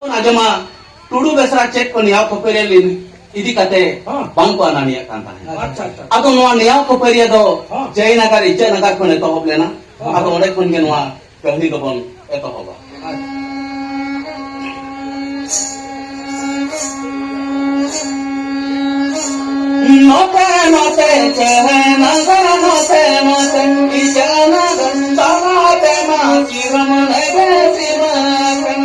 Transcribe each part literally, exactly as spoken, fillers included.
ᱵᱚᱱ ᱟᱸᱡᱚᱢᱟ, ᱴᱩᱰᱩ ᱵᱮᱥᱨᱟ ᱪᱮᱫ ᱠᱚ ᱱᱮᱭᱟᱣ ᱠᱷᱟᱹᱯᱟᱹᱨᱤᱭᱟᱹ ᱤᱫᱤ ᱠᱟᱛᱮ ᱦᱚᱸ᱾ ᱵᱟᱝ ᱠᱚ ᱟᱱᱟᱱᱤᱭᱟᱜ ᱠᱟᱱ ᱛᱟᱦᱮᱸᱫ᱾ ᱟᱪᱪᱷᱟ, ᱟᱪᱪᱷᱟ᱾ ᱟᱫᱚ ᱱᱚᱣᱟ ᱱᱮᱭᱟᱣ ᱠᱷᱟᱹᱯᱟᱹᱨᱤᱭᱟᱹ ᱫᱚ ᱦᱚᱸ᱾ ᱡᱟᱭᱱᱟᱜᱟᱨ, ᱤᱪᱟᱹᱜ ᱱᱟᱜᱟᱨ ᱠᱷᱚᱱ ᱮᱛᱚᱦᱚᱵ ᱞᱮᱱᱟ᱾ ᱦᱚᱸ᱾ ᱟᱫᱚ ᱚᱸᱰᱮ ᱠᱷᱚᱱ ᱜᱮ ᱱᱚᱣᱟ ᱠᱟᱹᱦᱱᱤ ᱫᱚᱵᱚᱱ ᱮᱛᱚᱦᱚᱵᱟ᱾ ᱟᱪᱪᱷᱟ᱾ ᱱᱚᱛᱮ ᱱᱚᱛᱮ ᱪᱮᱬᱮ ᱱᱟᱜᱟᱨ, ᱱᱚᱛᱮ ᱱᱚᱛᱮ ᱤᱪᱟᱹᱜ ᱱᱟᱜᱟᱨ, ᱛᱟᱞᱟᱛᱮ ᱢᱟ ᱪᱤᱨᱚᱢ ᱞᱮᱜᱮ ᱥᱤᱢᱟᱹ ᱠᱟᱱᱟ᱾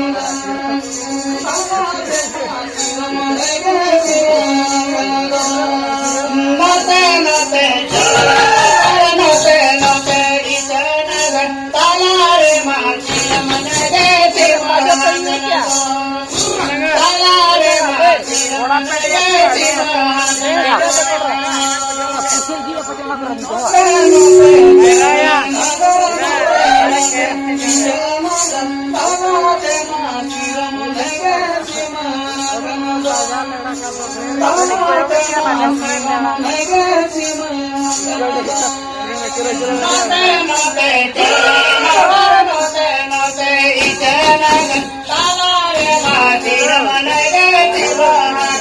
ᱱᱚᱛᱮ ᱱᱚᱛᱮ ᱪᱮᱬᱮ ᱱᱟᱜᱟᱨ, ᱱᱚᱛᱮ ᱱᱚᱛᱮ ᱤᱪᱟᱹᱜ ᱱᱟᱜᱟᱨ, ᱛᱟᱞᱟᱨᱮ ᱢᱟ ᱪᱤᱨᱚᱢ ᱞᱮᱜᱮ ᱥᱤᱢᱟᱹ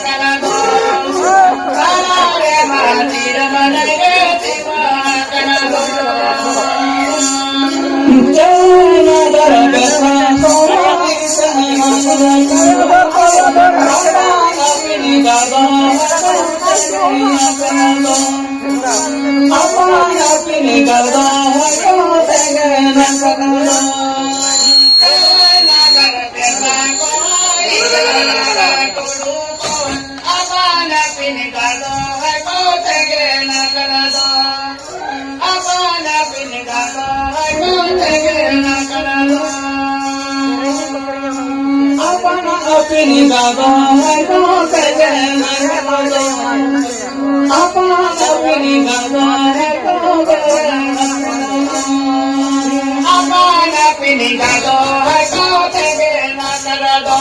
ᱠᱟᱱᱟ᱾ ᱟᱯᱟᱱ ᱟᱹᱯᱤᱱ ᱜᱟᱰᱟ ᱦᱟᱭ ᱠᱚ ᱛᱮᱜᱮ ᱱᱟᱜᱟᱫᱚ᱾ ᱟᱯᱟᱱ ᱟᱹᱯᱤᱱ ᱜᱟᱰᱟ ᱦᱟᱭ ᱠᱚ ᱛᱮᱜᱮ ᱱᱟᱜᱟᱫᱚ᱾ ᱟᱯᱟᱱ ᱟᱹᱯᱤᱱ ᱜᱟᱰᱟ ᱦᱟᱭ ᱠᱚ ᱛᱮᱜᱮ ᱱᱟᱜᱟᱫᱚ᱾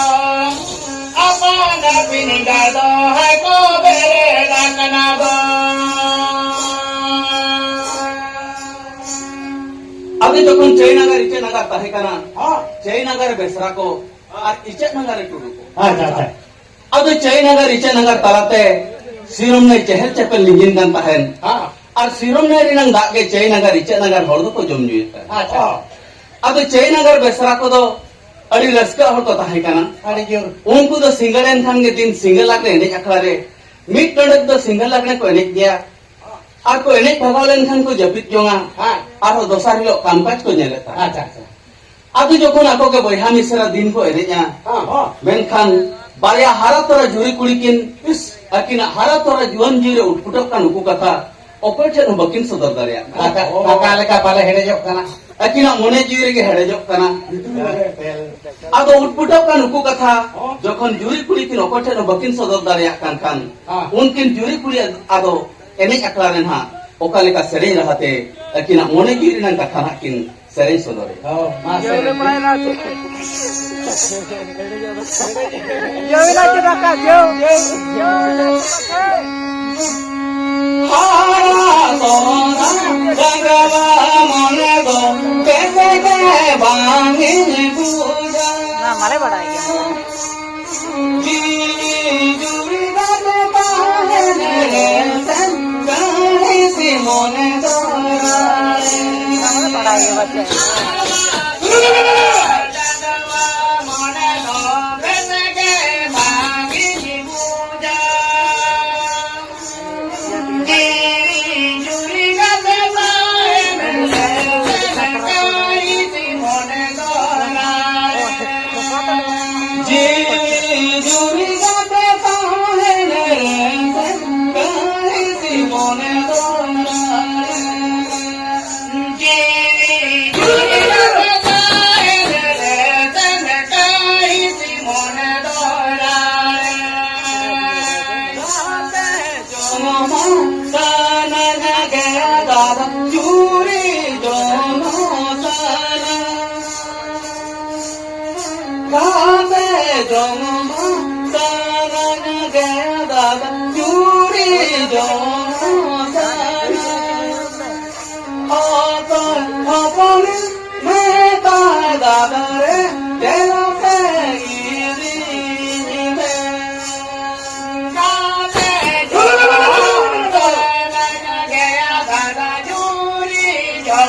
ᱟᱯᱟᱱ ᱟᱹᱯᱤᱱ ᱜᱟᱰᱟ ᱦᱟᱭ ᱠᱚ ᱵᱮᱨᱮᱫ ᱟᱠᱟᱱᱟ ᱫᱚ᱾ ᱟᱫᱚ ᱡᱚᱠᱷᱚᱱ ᱪᱟᱹᱭ ᱱᱟᱜᱟᱨ ᱤᱪᱟᱹᱜ ᱱᱟᱜᱟᱨ ᱛᱟᱦᱮᱸ ᱠᱟᱱᱟ, ᱦᱚᱸ᱾ ᱪᱟᱹᱭ ᱱᱟᱜᱟᱨ ᱵᱮᱥᱨᱟ ᱠᱚ ᱟᱨ ᱤᱪᱟᱹᱜ ᱱᱟᱜᱟᱨ ᱨᱮ ᱴᱩᱰᱩ ᱠᱚ᱾ ᱟᱪᱪᱷᱟ, ᱟᱪᱪᱷᱟ᱾ ᱟᱫᱚ ᱪᱟᱹᱭ ᱱᱟᱜᱟᱨ ᱤᱪᱟᱹᱜ ᱱᱟᱜᱟᱨ ᱛᱟᱞᱟᱛᱮ ᱥᱤᱨᱚᱢ ᱱᱟᱹᱭ ᱪᱮᱦᱮᱞ ᱪᱮᱯᱮᱞ ᱞᱤᱸᱜᱤᱱ ᱠᱟᱱ ᱛᱟᱦᱮᱸᱱ᱾ ᱦᱮᱸ᱾ ᱟᱨ ᱥᱤᱨᱚᱢ ᱱᱟᱹᱭ ᱨᱮᱱᱟᱝ ᱫᱟᱜ ᱜᱮ ᱪᱟᱹᱭ ᱱᱟᱜᱟᱨ ᱤᱪᱟᱹᱜ ᱱᱟᱜᱟᱨ ᱦᱚᱲ ᱫᱚᱠᱚ ᱡᱚᱢ ᱧᱩᱭᱮᱫ ᱛᱟᱦᱮᱸᱱ᱾ ᱟᱪᱪᱷᱟ᱾ ᱟᱫᱚ ᱪᱟᱹᱭ ᱱᱟᱜᱟᱨ ᱵᱮᱥᱨᱟ ᱠᱚᱫᱚ ᱟᱹᱰᱤ ᱨᱟᱹᱥᱠᱟᱹ ᱦᱚᱲ ᱠᱚ ᱛᱟᱦᱮᱸ ᱠᱟᱱᱟ᱾ ᱟᱹᱰᱤ ᱡᱳᱨ᱾ ᱩᱱᱠᱩ ᱫᱚ ᱥᱤᱸᱜᱟᱹᱲ ᱮᱱ ᱠᱷᱟᱱ ᱜᱮ ᱫᱤᱱ ᱥᱤᱸᱜᱟᱹᱲ ᱞᱟᱜᱽᱲᱮ ᱮᱱᱮᱡ ᱟᱠᱷᱲᱟ ᱨᱮ ᱢᱤᱫ ᱰᱚᱸᱰᱮᱠ ᱫᱚ ᱥᱤᱸᱜᱟᱹᱲ ᱞᱟᱜᱽᱲᱮ ᱠᱚ ᱮᱱᱮᱡ ᱜᱮᱭᱟ᱾ ᱟᱨ ᱠᱚ ᱮᱱᱮᱡ ᱵᱷᱟᱜᱟᱣ ᱞᱮᱱᱠᱷᱟᱱ ᱠᱚ ᱡᱟᱹᱯᱤᱫ ᱡᱚᱝᱟ᱾ ᱦᱮᱸ᱾ ᱟᱨᱦᱚᱸ ᱫᱚᱥᱟᱨ ᱦᱤᱞᱳᱜ ᱠᱟᱢ ᱠᱟᱡᱽ ᱠᱚ ᱧᱮᱞᱮᱫ ᱛᱟᱦᱮᱸᱫ᱾ ᱟᱪᱪᱷᱟ, ᱟᱪᱪᱷᱟ᱾ ᱟᱫᱚ ᱡᱚᱠᱷᱚᱱ ᱟᱠᱚ ᱜᱮ ᱵᱚᱭᱦᱟ ᱢᱤᱥᱨᱟ ᱫᱤᱱ ᱠᱚ ᱮᱱᱮᱡᱼᱟ, ᱦᱮᱸ, ᱦᱮᱸ᱾ ᱢᱮᱱᱠᱷᱟᱱ ᱵᱟᱨᱭᱟ ᱦᱟᱨᱟ ᱛᱚᱨᱟ ᱡᱩᱨᱤ ᱠᱩᱲᱤ ᱠᱤᱱ, ᱤᱥ᱾ ᱟᱹᱠᱤᱱᱟᱜ ᱦᱟᱨᱟ ᱛᱚᱨᱟ ᱡᱩᱣᱟᱹᱱ ᱡᱤᱣᱤ ᱨᱮ ᱩᱴᱯᱩᱴᱚᱜ ᱠᱟᱱ ᱩᱠᱩ ᱠᱟᱛᱷᱟ ᱚᱠᱚᱭ ᱴᱷᱮᱱ ᱦᱚᱸ ᱵᱟᱹᱠᱤᱱ ᱥᱚᱫᱚᱨ ᱫᱟᱲᱮᱭᱟᱜ ᱠᱟᱱᱟ᱾ ᱟᱠᱟ-, ᱟᱠᱟ ᱞᱮᱠᱟ ᱵᱟᱞᱮ ᱦᱮᱰᱮᱡᱚᱜ ᱠᱟᱱᱟ᱾ ᱟᱹᱠᱤᱱᱟᱜ ᱢᱚᱱᱮ ᱡᱤᱣᱤ ᱨᱮᱜᱮ ᱦᱮᱰᱮᱡᱚᱜ ᱠᱟᱱᱟ᱾ ᱟᱫᱚ ᱩᱴᱯᱩᱴᱚᱜ ᱠᱟᱱ ᱩᱠᱩ ᱠᱟᱛᱷᱟ ᱦᱚᱸ᱾ ᱡᱚᱠᱷᱚᱱ ᱡᱩᱨᱤ ᱠᱩᱲᱤ ᱠᱤᱱ ᱚᱠᱚᱭ ᱴᱷᱮᱱ ᱦᱚᱸ ᱵᱟᱹᱠᱤᱱ ᱥᱚᱫᱚᱨ ᱫᱟᱲᱮᱭᱟᱜ ᱠᱟᱱ ᱠᱷᱟᱱ, ᱦᱚᱸ᱾ ᱩᱱᱠᱤᱱ ᱡᱩᱨᱤ ᱠᱩᱲᱤ ᱟᱫᱚ ᱮᱱᱮᱡ ᱟᱠᱷᱲᱟ ᱨᱮ ᱱᱟᱦᱟᱜ ᱚᱠᱟ ᱞᱮᱠᱟ ᱥᱮᱨᱮᱧ ᱨᱟᱦᱟᱛᱮ ᱟᱹᱠᱤᱱᱟᱜ ᱢᱚᱱᱮ ᱡᱤᱣᱤ ᱨᱮᱱᱟᱜ ᱠᱟᱛᱷᱟ ᱱᱟᱦᱟᱜ ᱠᱤᱱ ᱥᱮᱨᱮᱧ ᱥᱚᱫᱚᱨᱮᱫ᱾ ᱦᱚᱸ, ᱢᱟ ᱥᱮᱨᱮᱧ᱾ ᱡᱟᱹᱣ ᱮᱱᱟ ᱪᱮ ᱫᱟᱠᱟ? ᱡᱟᱹᱣ, ᱡᱟᱹᱣ, ᱡᱟᱹᱣ ᱮᱱᱟ ᱪᱮ ᱫᱟᱠᱟ? ᱦᱟᱨᱟ ᱛᱚᱨᱟ ᱰᱟᱸᱜᱟᱣᱟ ᱢᱚᱱᱮ ᱫᱚ ᱵᱮᱥ ᱜᱮ ᱵᱟᱝ ᱤᱧ ᱵᱩᱡᱟ᱾ ᱚᱱᱟ ᱢᱟᱞᱮ ᱵᱟᱲᱟᱭ ᱜᱮᱭᱟ᱾ ᱡᱤᱣᱤ ᱡᱩᱨᱤ ᱠᱟᱛᱮ ᱛᱟᱦᱮᱸ ᱞᱮᱱ ᱠᱷᱟᱱ ᱠᱟᱹᱦᱤᱥ ᱢᱚᱱᱮ ᱫᱚ ᱨᱟᱲᱮ᱾ ᱚᱱᱟ ᱢᱟᱞᱮ ᱵᱟᱲᱟᱭ ᱜᱮᱭᱟ ᱯᱟᱪᱮ᱾ ᱚᱠᱚᱭ ᱦᱚᱯᱚᱱᱤᱧ ᱢᱮᱛᱟᱭ ᱫᱟᱫᱟ ᱨᱮ, ᱫᱮᱞᱟ ᱯᱮ ᱚᱠᱚᱭ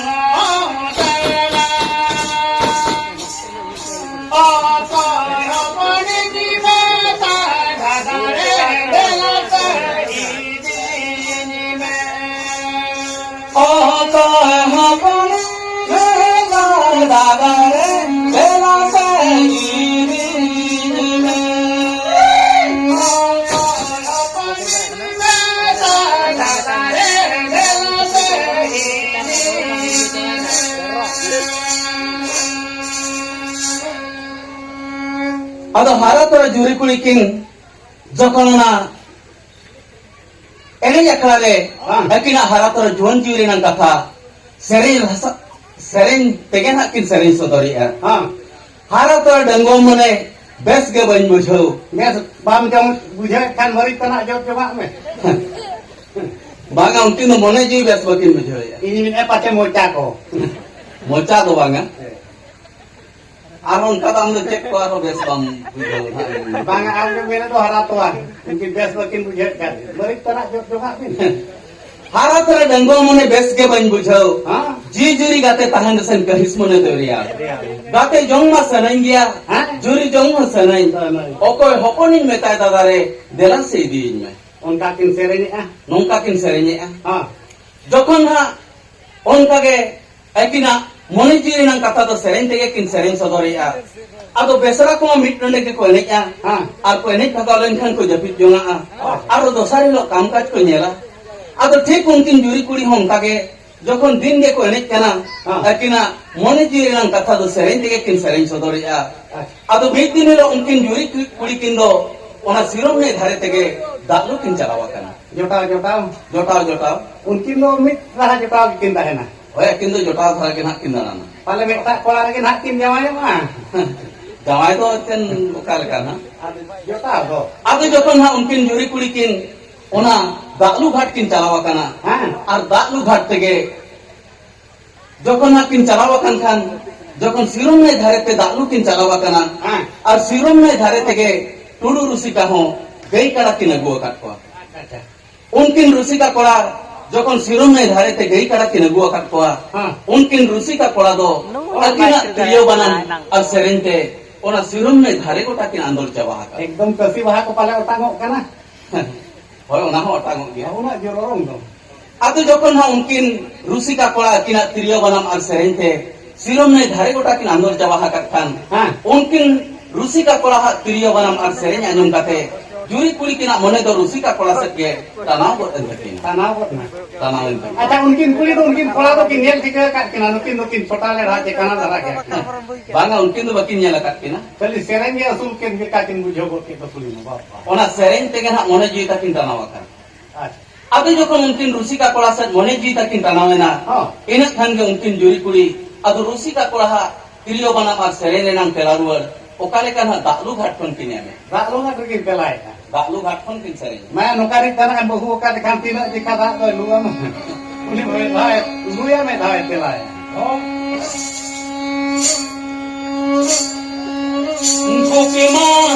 ᱦᱚᱯᱚᱱ ᱫᱟᱫᱟ ᱨᱮ ᱫᱮᱞᱟ ᱥᱮ ᱤᱫᱤᱧ ᱢᱮ᱾ ᱟᱫᱚ ᱦᱟᱨᱟ ᱛᱚᱨᱟ ᱡᱩᱨᱤ ᱠᱩᱲᱤ ᱠᱤᱱ ᱡᱚᱠᱷᱚᱱ ᱚᱱᱟ ᱮᱱᱮᱡ ᱟᱠᱷᱲᱟ ᱨᱮ ᱦᱮᱸ᱾ ᱟᱹᱠᱤᱱᱟᱜ ᱦᱟᱨᱟ ᱛᱚᱨᱟ ᱡᱩᱣᱟᱹᱱ ᱡᱤᱣᱤ ᱨᱮᱱᱟᱜ ᱠᱟᱛᱷᱟ ᱥᱮᱨᱮᱧ ᱨᱟᱥᱟ, ᱥᱮᱨᱮᱧ ᱛᱮᱜᱮ ᱱᱟᱜ ᱠᱤᱱ ᱥᱮᱨᱮᱧ ᱥᱚᱫᱚᱨᱮᱜᱼᱟ᱾ ᱦᱮᱸ᱾ ᱦᱟᱨᱟ ᱛᱚᱨᱟ ᱰᱟᱺᱜᱩᱣᱟᱹ ᱢᱚᱱᱮ ᱵᱮᱥ ᱜᱮ ᱵᱟᱹᱧ ᱵᱩᱡᱷᱟᱹᱣ᱾ ᱵᱮᱥ ᱵᱟᱢ ᱡᱚᱢ ᱵᱩᱡᱷᱟᱹᱣᱮᱫ ᱠᱷᱟᱱ ᱢᱟᱹᱨᱤᱪ ᱛᱟᱱᱟᱜ ᱡᱚᱢ ᱡᱚᱢᱟᱜ ᱢᱮ᱾ ᱵᱟᱝᱟ, ᱩᱱᱠᱤᱱ ᱫᱚ ᱢᱚᱱᱮ ᱡᱤᱣᱤ ᱵᱮᱥ ᱵᱟᱹᱠᱤᱱ ᱵᱩᱡᱷᱟᱹᱣᱮᱫᱼᱟ᱾ ᱤᱧ ᱢᱮᱱᱮᱫᱼᱟ ᱯᱟᱪᱮ ᱢᱚᱪᱟ ᱠᱚ᱾ ᱢᱚᱪᱟ ᱫᱚ ᱵᱟᱝᱟ᱾ ᱦᱮᱸ᱾ ᱟᱨ ᱚᱱᱠᱟ ᱫᱚ ᱟᱢ ᱫᱚ ᱪᱮᱫ ᱠᱚ ᱟᱨᱦᱚᱸ ᱵᱮᱥ ᱵᱟᱢ ᱵᱩᱡᱷᱟᱹᱣ ᱱᱟᱦᱟᱜ? ᱵᱟᱝᱟ, ᱟᱢ ᱫᱚ ᱢᱮᱱᱮᱫ ᱫᱚ ᱦᱟᱨᱟ ᱛᱚᱣᱟ᱾ ᱩᱱᱠᱤᱱ ᱵᱮᱥ ᱵᱟᱹᱠᱤᱱ ᱵᱩᱡᱷᱟᱹᱣᱮᱫ ᱠᱷᱟᱱ ᱢᱟᱹᱨᱤᱪ ᱛᱟᱱᱟᱜ ᱡᱚᱢ ᱡᱚᱢᱟᱜ ᱵᱤᱱ᱾ ᱦᱟᱨᱟ ᱛᱚᱨᱟ ᱰᱟᱺᱜᱩᱣᱟᱹ ᱢᱚᱱᱮ ᱵᱮᱥ ᱜᱮ ᱵᱟᱹᱧ ᱵᱩᱡᱷᱟᱹᱣ᱾ ᱦᱮᱸ? ᱡᱤ ᱡᱩᱨᱤ ᱜᱟᱛᱮ ᱛᱟᱦᱮᱱ ᱨᱮᱥᱮᱱ ᱠᱟᱹᱦᱤᱥ ᱢᱚᱱᱮ ᱫᱚᱨᱭᱟ᱾ ᱫᱚᱨᱭᱟ᱾ ᱜᱟᱛᱮ ᱡᱚᱝ ᱢᱟ ᱥᱟᱱᱟᱧ ᱜᱮᱭᱟ, ᱦᱮᱸ? ᱡᱩᱨᱤ ᱡᱚᱝ ᱢᱟ ᱥᱟᱱᱟᱧ᱾ ᱥᱟᱱᱟᱧ᱾ ᱚᱠᱚᱭ ᱦᱚᱯᱚᱱᱤᱧ ᱢᱮᱛᱟᱭ ᱫᱟᱫᱟ ᱨᱮ, ᱫᱮᱞᱟ ᱥᱮ ᱤᱫᱤᱭᱤᱧ ᱢᱮ᱾ ᱚᱱᱠᱟ ᱠᱤᱱ ᱥᱮᱨᱮᱧᱮᱜᱼᱟ᱾ ᱱᱚᱝᱠᱟ ᱠᱤᱱ ᱥᱮᱨᱮᱧᱮᱜᱼᱟ᱾ ᱦᱮᱸ᱾ ᱡᱚᱠᱷᱚᱱ ᱦᱟᱸᱜ ᱚᱱᱠᱟ ᱜᱮ ᱟᱹᱠᱤᱱᱟᱜ ᱢᱚᱱᱮ ᱡᱤᱣᱤ ᱨᱮᱱᱟᱜ ᱠᱟᱛᱷᱟ ᱫᱚ ᱥᱮᱨᱮᱧ ᱛᱮᱜᱮ ᱠᱤᱱ ᱥᱮᱨᱮᱧ ᱥᱚᱫᱚᱨᱮᱜᱼᱟ᱾ ᱟᱫᱚ ᱵᱮᱥᱨᱟ ᱠᱚᱢᱟ ᱢᱤᱫ ᱱᱚᱰᱮ ᱜᱮᱠᱚ ᱮᱱᱮᱡᱼᱟ᱾ ᱦᱮᱸ᱾ ᱟᱨ ᱠᱚ ᱮᱱᱮᱡ ᱵᱷᱟᱜᱟᱣ ᱞᱮᱱᱠᱷᱟᱱ ᱠᱚ ᱡᱟᱹᱯᱤᱫ ᱡᱚᱝᱟᱜᱼᱟ᱾ ᱦᱮᱸ᱾ ᱟᱨᱚ ᱫᱚᱥᱟᱨ ᱦᱤᱞᱳᱜ ᱠᱟᱢ ᱠᱟᱡᱽ ᱠᱚ ᱧᱮᱞᱟ᱾ ᱟᱫᱚ ᱴᱷᱤᱠ ᱩᱱᱠᱤᱱ ᱡᱩᱨᱤ ᱠᱩᱲᱤ ᱦᱚᱸ ᱚᱱᱠᱟ ᱜᱮ ᱡᱚᱠᱷᱚᱱ ᱫᱤᱱ ᱜᱮᱠᱚ ᱮᱱᱮᱡ ᱠᱟᱱᱟ, ᱦᱮᱸ᱾ ᱟᱹᱠᱤᱱᱟᱜ ᱢᱚᱱᱮ ᱡᱤᱣᱤ ᱨᱮᱱᱟᱜ ᱠᱟᱛᱷᱟ ᱫᱚ ᱥᱮᱨᱮᱧ ᱛᱮᱜᱮ ᱠᱤᱱ ᱥᱮᱨᱮᱧ ᱥᱚᱫᱚᱨᱮᱜᱼᱟ᱾ ᱟᱪᱪᱷᱟ᱾ ᱟᱫᱚ ᱢᱤᱫ ᱫᱤᱱ ᱦᱤᱞᱳᱜ ᱩᱱᱠᱤᱱ ᱡᱩᱨᱤ ᱠᱩᱲᱤ ᱠᱤᱱ ᱫᱚ ᱚᱱᱟ ᱥᱤᱨᱚᱢ ᱱᱟᱹᱭ ᱫᱷᱟᱨᱮ ᱛᱮᱜᱮ ᱫᱟᱜ ᱞᱩ ᱠᱤᱱ ᱪᱟᱞᱟᱣ ᱟᱠᱟᱱᱟ᱾ ᱡᱚᱴᱟᱣ, ᱡᱚᱴᱟᱣ᱾ ᱡᱚᱴᱟᱣ, ᱡᱚᱴᱟᱣ᱾ ᱩᱱᱠᱤᱱ ᱫᱚ ᱢᱤᱫ ᱨᱟᱦᱟ ᱡᱚᱴᱟᱣ ᱜᱮᱠᱤᱱ ᱛᱟᱦᱮᱱᱟ᱾ ᱦᱳᱭ, ᱟᱹᱠᱤᱱ ᱫᱚ ᱡᱚᱴᱟᱣ ᱫᱷᱟᱨᱟ ᱜᱮ ᱱᱟᱦᱟᱜ ᱠᱤᱱ ᱫᱟᱬᱟᱱᱟ᱾ ᱯᱟᱞᱮ ᱢᱤᱫᱴᱟᱜ ᱠᱚᱲᱟ ᱨᱮᱜᱮ ᱱᱟᱦᱟᱜ ᱠᱤᱱ ᱡᱟᱶᱟᱭᱚᱜᱼᱟ᱾ ᱡᱟᱶᱟᱭ ᱫᱚ ᱮᱱᱛᱮᱫ ᱚᱠᱟ ᱞᱮᱠᱟ ᱱᱟᱦᱟᱜ? ᱟᱫᱚ ᱡᱚᱴᱟᱣ ᱫᱚ᱾ ᱟᱫᱚ ᱡᱚᱠᱷᱚᱱ ᱱᱟᱦᱟᱜ ᱩᱱᱠᱤᱱ ᱡᱩᱨᱤ ᱠᱩᱲᱤ ᱠᱤᱱ ᱚᱱᱟ ᱫᱟᱜ ᱞᱩ ᱜᱷᱟᱴ ᱠᱤᱱ ᱪᱟᱞᱟᱣ ᱟᱠᱟᱱᱟ᱾ ᱦᱮᱸ᱾ ᱟᱨ ᱫᱟᱜ ᱞᱩ ᱜᱷᱟᱴ ᱛᱮᱜᱮ ᱡᱚᱠᱷᱚᱱ ᱦᱟᱸᱜ ᱠᱤᱱ ᱪᱟᱞᱟᱣ ᱟᱠᱟᱱ ᱠᱷᱟᱱ, ᱡᱚᱠᱷᱚᱱ ᱥᱤᱨᱚᱢ ᱱᱟᱹᱭ ᱫᱷᱟᱨᱮ ᱛᱮ ᱫᱟᱜ ᱞᱩ ᱠᱤᱱ ᱪᱟᱞᱟᱣ ᱟᱠᱟᱱᱟ, ᱦᱮᱸ᱾ ᱟᱨ ᱥᱤᱨᱚᱢ ᱱᱟᱹᱭ ᱫᱷᱟᱨᱮ ᱛᱮᱜᱮ ᱴᱩᱰᱩ ᱨᱩᱥᱤᱠᱟ ᱦᱚᱸ ᱜᱟᱹᱭ ᱠᱟᱰᱟ ᱠᱤᱱ ᱟᱹᱜᱩ ᱟᱠᱟᱫ ᱠᱚᱣᱟ᱾ ᱟᱪᱪᱷᱟ᱾ ᱩᱱᱠᱤᱱ ᱨᱩᱥᱤᱠᱟ ᱠᱚᱲᱟ ᱡᱚᱠᱷᱚᱱ ᱥᱤᱨᱚᱢ ᱱᱟᱹᱭ ᱫᱷᱟᱨᱮ ᱛᱮ ᱜᱟᱹᱭ ᱠᱟᱰᱟ ᱠᱤᱱ ᱟᱹᱜᱩ ᱟᱠᱟᱫ ᱠᱚᱣᱟ, ᱦᱮᱸ᱾ ᱩᱱᱠᱤᱱ ᱨᱩᱥᱤᱠᱟ ᱠᱚᱲᱟ ᱫᱚ ᱟᱹᱠᱤᱱᱟᱜ ᱛᱤᱨᱭᱳ ᱵᱟᱱᱟᱢ ᱟᱨ ᱥᱮᱨᱮᱧ ᱛᱮ ᱚᱱᱟ ᱥᱤᱨᱚᱢ ᱱᱟᱹᱭ ᱫᱷᱟᱨᱮ ᱜᱚᱴᱟ ᱠᱤᱱ ᱟᱸᱫᱳᱲ ᱪᱟᱵᱟ ᱟᱠᱟᱫ᱾ ᱮᱠᱫᱚᱢ ᱠᱟᱹᱥᱤ ᱵᱟᱦᱟ ᱠᱚ ᱯᱟᱞᱮ ᱚᱴᱟᱝᱚᱜ ᱠᱟᱱᱟ᱾ ᱦᱳᱭ, ᱚᱱᱟ ᱦᱚᱸ ᱚᱴᱟᱝᱚᱜ ᱜᱮᱭᱟ᱾ ᱩᱱᱟᱹᱜ ᱡᱳᱨ ᱚᱨᱚᱝ ᱫᱚ᱾ ᱟᱫᱚ ᱡᱚᱠᱷᱚᱱ ᱦᱟᱸᱜ ᱩᱱᱠᱤᱱ ᱨᱩᱥᱤᱠᱟ ᱠᱚᱲᱟ ᱟᱹᱠᱤᱱᱟᱜ ᱛᱤᱨᱭᱳ ᱵᱟᱱᱟᱢ ᱟᱨ ᱥᱮᱨᱮᱧ ᱛᱮ ᱥᱤᱨᱚᱢ ᱱᱟᱹᱭ ᱫᱷᱟᱨᱮ ᱜᱚᱴᱟ ᱠᱤᱱ ᱟᱸᱫᱳᱲ ᱪᱟᱵᱟ ᱟᱠᱟᱫ ᱠᱷᱟᱱ, ᱦᱮᱸ᱾ ᱩᱱᱠᱤᱱ ᱨᱩᱥᱤᱠᱟ ᱠᱚᱲᱟ ᱦᱟᱜ ᱛᱤᱨᱭᱳ ᱵᱟᱱᱟᱢ ᱟᱨ ᱥᱮᱨᱮᱧ ᱟᱸᱡᱚᱢ ᱠᱟᱛᱮ ᱡᱩᱨᱤ ᱠᱩᱲᱤ ᱠᱤᱱᱟᱜ ᱢᱚᱱᱮ ᱫᱚ ᱨᱩᱥᱤᱠᱟ ᱠᱚᱲᱟ ᱥᱮᱫ ᱜᱮ ᱴᱟᱱᱟᱣ ᱜᱚᱫ ᱮᱱ ᱛᱟᱹᱠᱤᱱᱟ᱾ ᱴᱟᱱᱟᱣ ᱜᱚᱫ ᱮᱱᱟ᱾ ᱴᱟᱱᱟᱣ ᱮᱱ ᱛᱟᱹᱠᱤᱱᱟ᱾ ᱟᱪᱪᱷᱟ, ᱩᱱᱠᱤᱱ ᱠᱩᱲᱤ ᱫᱚ ᱩᱱᱠᱤᱱ ᱠᱚᱲᱟ ᱫᱚᱠᱤᱱ ᱧᱮᱞ ᱴᱷᱤᱠᱟᱹ ᱟᱠᱟᱫ ᱠᱤᱱᱟ, ᱱᱩᱠᱤᱱ ᱫᱚᱠᱤᱱ ᱪᱷᱚᱴᱟ ᱞᱮ ᱨᱟᱡᱽ ᱠᱟᱱᱟ ᱫᱷᱟᱨᱟ ᱜᱮᱭᱟ ᱠᱤᱱ᱾ ᱵᱟᱝᱟ, ᱩᱱᱠᱤᱱ ᱫᱚ ᱵᱟᱹᱠᱤᱱ ᱧᱮᱞ ᱟᱠᱟᱫ ᱠᱤᱱᱟ᱾ ᱠᱷᱟᱹᱞᱤ ᱥᱮᱨᱮᱧ ᱜᱮ ᱟᱹᱥᱩᱞ ᱠᱤᱱ ᱞᱮᱠᱟ ᱠᱤᱱ ᱵᱩᱡᱷᱟᱹᱣ ᱜᱚᱫ ᱠᱮᱫ ᱫᱚ ᱠᱩᱲᱤ ᱢᱟ, ᱵᱟᱯ ᱵᱟᱯ᱾ ᱚᱱᱟ ᱥᱮᱨᱮᱧ ᱛᱮᱜᱮ ᱱᱟᱦᱟᱜ ᱢᱚᱱᱮ ᱡᱤᱣᱤ ᱛᱟᱹᱠᱤᱱ ᱴᱟᱱᱟᱣ ᱟᱠᱟᱱᱟ᱾ ᱟᱪᱪᱷᱟ᱾ ᱟᱫᱚ ᱡᱚᱠᱷᱚᱱ ᱩᱱᱠᱤᱱ ᱨᱩᱥᱤᱠᱟ ᱠᱚᱲᱟ ᱥᱮᱫ ᱢᱚᱱᱮ ᱡᱤᱣᱤ ᱛᱟᱹᱠᱤᱱ ᱴᱟᱱᱟᱣ ᱮᱱᱟ, ᱦᱚᱸ᱾ ᱤᱱᱟᱹᱜ ᱠᱷᱟᱱ ᱜᱮ ᱩᱱᱠᱤᱱ ᱡᱩᱨᱤ ᱠᱩᱲᱤ ᱟᱫᱚ ᱨᱩᱥᱤᱠᱟ ᱠᱚᱲᱟ ᱦᱟᱜ ᱛᱤᱨᱭᱳ ᱵᱟᱱᱟᱢ ᱟᱨ ᱥᱮᱨᱮᱧ ᱨᱮᱱᱟᱝ ᱛᱮᱞᱟ ᱨᱩᱣᱟᱹᱲ ᱚᱠᱟ ᱞᱮᱠᱟ ᱱᱟᱦᱟᱜ ᱫᱟᱜ ᱞᱩ ᱜᱷᱟᱴ ᱠᱷᱚᱱ ᱠᱤᱱ ᱮᱢᱮ᱾ ᱫᱟᱜ ᱞᱩ ᱜᱷᱟᱴ ᱨᱮᱠᱤᱱ ᱛᱮᱞᱟᱭᱮᱫᱼᱟ᱾ ᱫᱟᱜ ᱞᱩ ᱜᱷᱟᱴ ᱠᱷᱚᱱ ᱠᱤᱱ ᱥᱮᱨᱮᱧ᱾ ᱢᱟ ᱱᱚᱝᱠᱟ ᱨᱤᱧ ᱛᱟᱦᱮᱱᱟ, ᱵᱟᱹᱦᱩ ᱚᱠᱟ ᱞᱮᱠᱷᱟᱱ ᱛᱤᱱᱟᱹᱜ ᱡᱮᱠᱷᱟ ᱫᱟᱜ ᱫᱚᱭ ᱞᱩᱣᱟᱢᱟ᱾ ᱩᱱᱤ ᱢᱤᱫ ᱫᱷᱟᱣ ᱮ ᱞᱩᱭᱟ, ᱢᱤᱫ ᱫᱷᱟᱣ ᱮ ᱛᱮᱞᱟᱭᱟ᱾ ᱜᱩᱯᱤ ᱢᱟ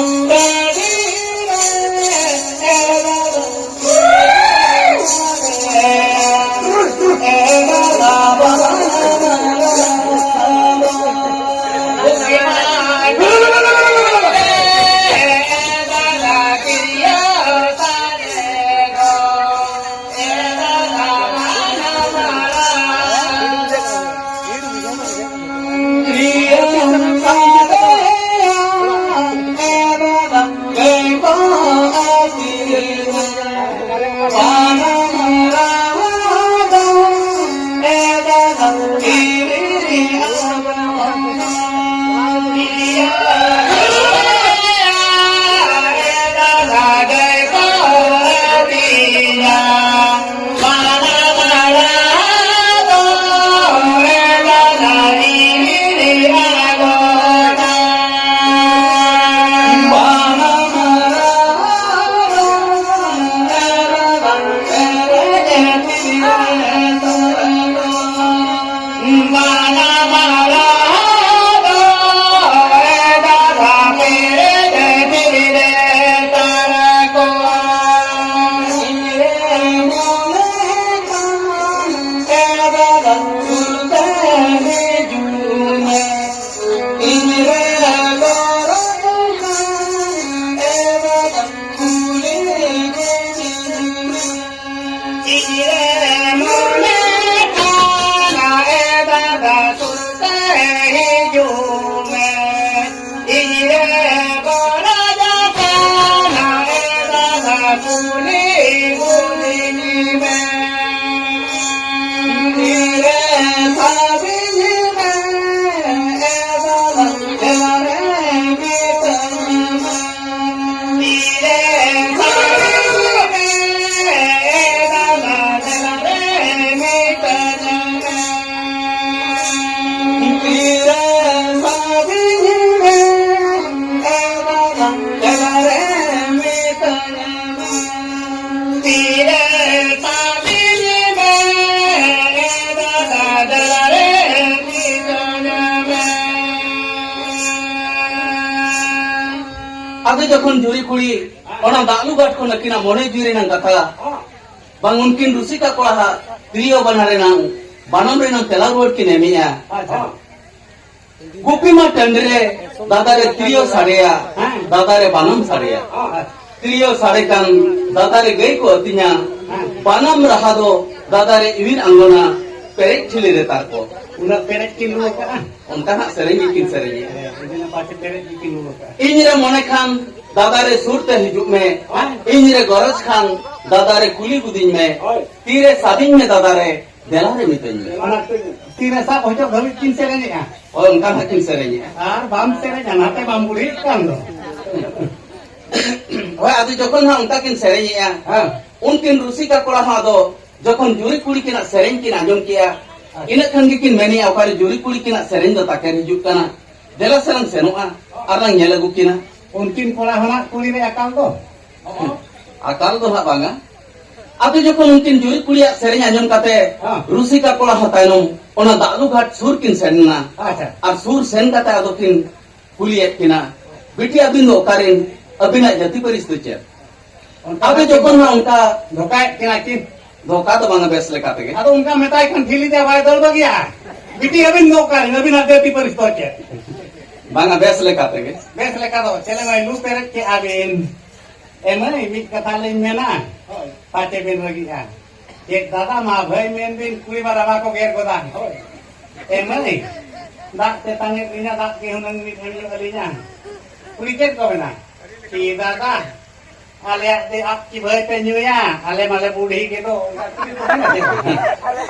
ᱴᱟᱺᱰᱤ ᱨᱮ ᱟᱫᱚ ᱡᱚᱠᱷᱚᱱ ᱡᱩᱨᱤ ᱠᱩᱲᱤ ᱚᱱᱟ ᱫᱟᱜ ᱞᱩ ᱜᱷᱟᱴ ᱠᱷᱚᱱ ᱟᱹᱠᱤᱱᱟᱜ ᱢᱚᱱᱮ ᱡᱤᱣᱤ ᱨᱮᱱᱟᱜ ᱠᱟᱛᱷᱟ, ᱵᱟᱝ ᱩᱱᱠᱤᱱ ᱨᱩᱥᱤᱠᱟ ᱠᱚᱲᱟ ᱦᱟᱜ ᱛᱤᱨᱭᱳ ᱵᱟᱱᱟᱢ ᱨᱮᱱᱟᱜ, ᱵᱟᱱᱟᱢ ᱨᱮᱱᱟᱜ ᱛᱮᱞᱟ ᱨᱩᱣᱟᱹᱲ ᱠᱤᱱ ᱮᱢᱮᱜᱼᱟ᱾ ᱟᱪᱪᱷᱟ᱾ ᱜᱩᱯᱤ ᱢᱟ ᱴᱟᱺᱰᱤ ᱨᱮ ᱫᱟᱫᱟ ᱨᱮ ᱛᱤᱨᱭᱳ ᱥᱟᱰᱮᱭᱟ, ᱦᱮᱸ᱾ ᱫᱟᱫᱟ ᱨᱮ ᱵᱟᱱᱟᱢ ᱥᱟᱰᱮᱭᱟ᱾ ᱟᱪᱪᱷᱟ᱾ ᱛᱤᱨᱭᱳ ᱥᱟᱰᱮ ᱠᱟᱱ ᱫᱟᱫᱟ ᱨᱮ ᱜᱟᱹᱭ ᱠᱚ ᱟᱹᱛᱤᱧᱟ, ᱦᱮᱸ᱾ ᱵᱟᱱᱟᱢ ᱨᱟᱦᱟ ᱫᱚ ᱫᱟᱫᱟ ᱨᱮ ᱤᱣᱤᱨ ᱟᱸᱜᱚᱱᱟ, ᱯᱮᱨᱮᱡ ᱴᱷᱤᱞᱤ ᱨᱮ ᱛᱟᱨᱠᱚ᱾ ᱩᱱᱟᱹᱜ ᱯᱮᱨᱮᱡ ᱠᱤᱱ ᱨᱩ ᱟᱠᱟᱜᱼᱟ᱾ ᱚᱱᱠᱟ ᱦᱟᱸᱜ ᱥᱮᱨᱮᱧ ᱜᱮᱠᱤᱱ ᱥᱮᱨᱮᱧᱮᱜᱼᱟ᱾ ᱦᱮᱸ, ᱤᱧ ᱢᱟ ᱯᱟᱪᱮ ᱯᱮᱨᱮᱡ ᱜᱮᱠᱤᱱ ᱨᱩ ᱟᱠᱟᱜᱼᱟ᱾ ᱤᱧ ᱨᱮ ᱢᱚᱱᱮ ᱠᱷᱟᱱ ᱫᱟᱫᱟ ᱨᱮ ᱥᱩᱨ ᱛᱮ ᱦᱤᱡᱩᱜ ᱢᱮ᱾ ᱦᱮᱸ᱾ ᱤᱧ ᱨᱮ ᱜᱚᱨᱚᱡᱽ ᱠᱷᱟᱱ ᱫᱟᱫᱟ ᱨᱮ ᱠᱩᱞᱤ ᱜᱚᱫᱤᱧ ᱢᱮ᱾ ᱦᱳᱭ᱾ ᱛᱤᱨᱮ ᱥᱟᱵᱤᱧ ᱢᱮ ᱫᱟᱫᱟ ᱨᱮ, ᱫᱮᱞᱟ ᱨᱮ ᱢᱤᱛᱟᱹᱧ ᱢᱮ᱾ ᱚᱱᱟ ᱛᱤᱨᱮ ᱥᱟᱵ ᱦᱚᱪᱚᱜ ᱫᱷᱟᱹᱵᱤᱡ ᱠᱤᱱ ᱥᱮᱨᱮᱧᱮᱜᱼᱟ᱾ ᱦᱳᱭ, ᱚᱱᱠᱟ ᱦᱟᱸᱜ ᱠᱤᱱ ᱥᱮᱨᱮᱧᱮᱜᱼᱟ᱾ ᱟᱨ ᱵᱟᱢ ᱥᱮᱨᱮᱧᱟ, ᱱᱟᱛᱮ ᱵᱟᱢ ᱵᱩᱲᱦᱤᱜ ᱠᱟᱱ ᱫᱚ᱾ ᱦᱳᱭ, ᱟᱫᱚ ᱡᱚᱠᱷᱚᱱ ᱦᱟᱸᱜ ᱚᱱᱠᱟ ᱠᱤᱱ ᱥᱮᱨᱮᱧᱮᱜᱼᱟ, ᱦᱮᱸ᱾ ᱩᱱᱠᱤᱱ ᱨᱩᱥᱤᱠᱟ ᱠᱚᱲᱟ ᱦᱚᱸ ᱟᱫᱚ ᱡᱚᱠᱷᱚᱱ ᱡᱩᱨᱤ ᱠᱩᱲᱤ ᱠᱤᱱᱟᱜ ᱥᱮᱨᱮᱧ ᱠᱤᱱ ᱟᱸᱡᱚᱢ ᱠᱮᱜᱼᱟ, ᱟᱪᱪᱷᱟ᱾ ᱤᱱᱟᱹᱜ ᱠᱷᱟᱱ ᱜᱮᱠᱤᱱ ᱢᱮᱱᱮᱜᱼᱟ, "ᱚᱠᱟᱨᱮ ᱡᱩᱨᱤ ᱠᱩᱲᱤ ᱠᱤᱱᱟᱜ ᱥᱮᱨᱮᱧ ᱫᱚ ᱛᱟᱠᱮᱨ ᱦᱤᱡᱩᱜ ᱠᱟᱱᱟ? ᱫᱮᱞᱟ ᱥᱮᱞᱟᱝ ᱥᱮᱱᱚᱜᱼᱟ ᱟᱨ ᱞᱟᱝ ᱧᱮᱞ ᱟᱹᱜᱩ ᱠᱤᱱᱟ᱾" ᱩᱱᱠᱤᱱ ᱠᱚᱲᱟ ᱦᱚᱸ ᱱᱟᱜ ᱠᱩᱲᱤ ᱨᱮ ᱟᱠᱟᱞ ᱫᱚ᱾ ᱟᱠᱟᱞ ᱫᱚ ᱦᱟᱸᱜ ᱵᱟᱝᱟ᱾ ᱟᱫᱚ ᱡᱚᱠᱷᱚᱱ ᱩᱱᱠᱤᱱ ᱡᱩᱨᱤ ᱠᱩᱲᱤᱭᱟᱜ ᱥᱮᱨᱮᱧ ᱟᱸᱡᱚᱢ ᱠᱟᱛᱮ, ᱦᱮᱸ᱾ ᱨᱩᱥᱤᱠᱟ ᱠᱚᱲᱟ ᱦᱚᱸ ᱛᱟᱭᱱᱚᱢ ᱚᱱᱟ ᱫᱟᱜ ᱞᱩ ᱜᱷᱟᱴ ᱥᱩᱨ ᱠᱤᱱ ᱥᱮᱱ ᱮᱱᱟ᱾ ᱟᱪᱪᱷᱟ᱾ ᱟᱨ ᱥᱩᱨ ᱥᱮᱱ ᱠᱟᱛᱮ ᱟᱫᱚ ᱠᱤᱱ ᱠᱩᱞᱤᱭᱮᱫ ᱠᱤᱱᱟ, "ᱵᱤᱴᱤ, ᱟᱹᱵᱤᱱ ᱫᱚ ᱚᱠᱟᱨᱮᱱ? ᱟᱹᱵᱤᱱᱟᱜ ᱡᱟᱹᱛᱤ ᱯᱟᱹᱨᱤᱥ ᱫᱚ ᱪᱮᱫ?" ᱚᱱᱠᱟ ᱟᱫᱚ ᱡᱚᱠᱷᱚᱱ ᱦᱟᱸᱜ ᱚᱱᱠᱟ ᱫᱷᱳᱠᱟᱭᱮᱫ ᱠᱤᱱᱟ ᱠᱤᱱ᱾ ᱫᱷᱳᱠᱟ ᱫᱚ ᱵᱟᱝᱟ, ᱵᱮᱥ ᱞᱮᱠᱟ ᱛᱮᱜᱮ᱾ ᱟᱫᱚ ᱚᱱᱠᱟ ᱢᱮᱛᱟᱭ ᱠᱷᱟᱱ ᱴᱷᱤᱞᱤ ᱛᱮ ᱵᱟᱭ ᱫᱟᱹᱲ ᱵᱟᱹᱜᱤᱭᱟ᱾ "ᱵᱤᱴᱤ, ᱟᱹᱵᱤᱱ ᱫᱚ ᱚᱠᱟᱨᱮᱱ? ᱟᱹᱵᱤᱱᱟᱜ ᱡᱟᱹᱛᱤ ᱯᱟᱹᱨᱤᱥ ᱫᱚ ᱪᱮᱫ?" ᱵᱟᱝᱟ, ᱵᱮᱥ ᱞᱮᱠᱟ ᱛᱮᱜᱮ᱾ ᱵᱮᱥ ᱞᱮᱠᱟ ᱫᱚ ᱪᱮᱫ ᱮᱢ ᱞᱩ ᱯᱮᱨᱮᱡ ᱠᱮᱜᱼᱟ ᱵᱤᱱ? ᱮ ᱢᱟᱹᱭ, ᱢᱤᱫ ᱠᱟᱛᱷᱟ ᱞᱤᱧ ᱢᱮᱱᱟ, ᱦᱳᱭ᱾ ᱯᱟᱪᱮ ᱵᱤᱱ ᱨᱟᱹᱜᱤᱜᱼᱟ᱾ ᱪᱮᱫ ᱫᱟᱫᱟ, ᱢᱟ ᱵᱷᱟᱹᱭ ᱢᱮᱱ ᱵᱤᱱ, ᱠᱩᱲᱤ ᱢᱟ ᱨᱟᱵᱟ ᱠᱚ ᱜᱮᱨ ᱜᱚᱫᱟ᱾ ᱦᱳᱭ᱾ ᱮ ᱢᱟᱹᱭ, ᱫᱟᱜ ᱛᱮ ᱛᱟᱝᱮᱫ ᱞᱤᱧᱟ, ᱫᱟᱜ ᱜᱮ ᱦᱩᱱᱟᱹᱝ ᱢᱤᱫ ᱦᱟᱹᱲᱤ ᱟᱹᱞᱤᱧᱟ᱾ ᱠᱩᱲᱤ ᱪᱮᱫ ᱠᱚ ᱢᱮᱱᱟ? ᱪᱮᱫ ᱫᱟᱫᱟ, ᱟᱞᱮᱭᱟᱜ ᱛᱮ ᱟᱯ ᱠᱤ ᱵᱷᱟᱹᱭ ᱯᱮ ᱧᱩᱭᱟ, ᱟᱞᱮ ᱢᱟᱞᱮ ᱵᱩᱰᱷᱤ ᱜᱮᱫᱚ᱾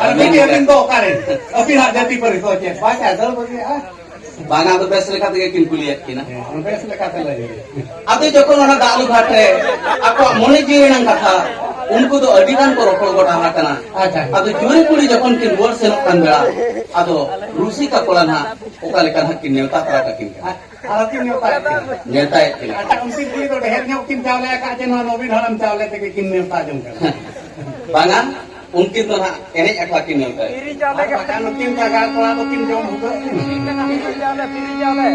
ᱟᱨ ᱵᱤᱴᱤ ᱟᱹᱵᱤᱱ ᱫᱚ ᱚᱠᱟᱨᱮ? ᱟᱹᱵᱤᱱᱟᱜ ᱡᱟᱹᱛᱤ ᱯᱟᱹᱨᱤᱥ ᱫᱚ ᱪᱮᱫ? ᱵᱟᱪᱟ ᱫᱟᱹᱲ ᱵᱟᱹᱜᱤᱭᱟᱜᱼᱟ᱾ ᱵᱟᱝᱟ, ᱟᱫᱚ ᱵᱮᱥ ᱞᱮᱠᱟ ᱛᱮᱜᱮ ᱠᱤᱱ ᱠᱩᱞᱤᱭᱮᱫ ᱠᱤᱱᱟ᱾ ᱦᱮᱸ, ᱵᱮᱥ ᱞᱮᱠᱟ ᱛᱮ ᱞᱟᱹᱭ ᱵᱤᱱ᱾ ᱟᱫᱚ ᱡᱚᱠᱷᱚᱱ ᱚᱱᱟ ᱫᱟᱜ ᱞᱩ ᱜᱷᱟᱴ ᱨᱮ ᱟᱠᱚᱣᱟᱜ ᱢᱚᱱᱮ ᱡᱤᱣᱤ ᱨᱮᱱᱟᱜ ᱠᱟᱛᱷᱟ, ᱩᱱᱠᱩ ᱫᱚ ᱟᱹᱰᱤ ᱜᱟᱱ ᱠᱚ ᱨᱚᱯᱚᱲ ᱜᱚᱴᱟ ᱟᱠᱟᱱᱟ᱾ ᱟᱪᱪᱷᱟ᱾ ᱟᱫᱚ ᱡᱩᱨᱤ ᱠᱩᱲᱤ ᱡᱚᱠᱷᱚᱱ ᱠᱤᱱ ᱨᱩᱣᱟᱹᱲ ᱥᱮᱱᱚᱜ ᱠᱟᱱ ᱵᱮᱲᱟ, ᱟᱫᱚ ᱨᱩᱥᱤᱠᱟ ᱠᱚᱲᱟ ᱱᱟᱦᱟᱜ ᱚᱠᱟ ᱞᱮᱠᱟ ᱱᱟᱦᱟᱜ ᱠᱤᱱ ᱱᱮᱣᱛᱟ ᱛᱟᱨᱟ ᱠᱟᱠᱤᱱ ᱠᱟᱱᱟ᱾ ᱟᱨ ᱟᱨᱚ ᱠᱤᱱ ᱱᱮᱣᱛᱟᱭᱮᱫ ᱠᱤᱱᱟ᱾ ᱱᱮᱣᱛᱟᱭᱮᱫ ᱠᱤᱱᱟ᱾ ᱟᱪᱪᱷᱟ, ᱩᱱᱠᱤᱱ ᱠᱩᱲᱤ ᱫᱚ ᱰᱷᱮᱨ ᱧᱚᱜ ᱠᱤᱱ ᱪᱟᱣᱞᱮ ᱟᱠᱟᱫ ᱪᱮ ᱱᱚᱣᱟ ᱱᱚᱵᱤᱱ ᱦᱟᱲᱟᱢ ᱪᱟᱣᱞᱮ ᱛᱮᱜᱮ ᱠᱤᱱ ᱱᱮᱣᱛᱟ ᱡᱚᱝ ᱠᱟᱱᱟ? ᱵᱟᱝᱟ, ᱩᱱᱠᱤᱱ ᱫᱚ ᱱᱟᱦᱟᱜ ᱮᱱᱮᱡ ᱟᱠᱷᱲᱟ ᱠᱤᱱ ᱱᱮᱣᱛᱟᱭᱮᱫ᱾ ᱯᱤᱨᱤ ᱪᱟᱣᱞᱮ ᱟᱨ ᱜᱮ ᱵᱟᱠᱷᱟᱱ ᱱᱩᱠᱤᱱ ᱡᱟᱜᱟ ᱠᱚᱲᱟ ᱫᱚᱠᱤᱱ ᱡᱚᱢ ᱵᱷᱩᱜᱟᱹᱜ ᱠᱤᱱᱟ᱾ ᱯᱤᱨᱤ ᱪᱟᱣᱞᱮ, ᱯᱤᱨᱤ ᱪᱟᱣᱞᱮ᱾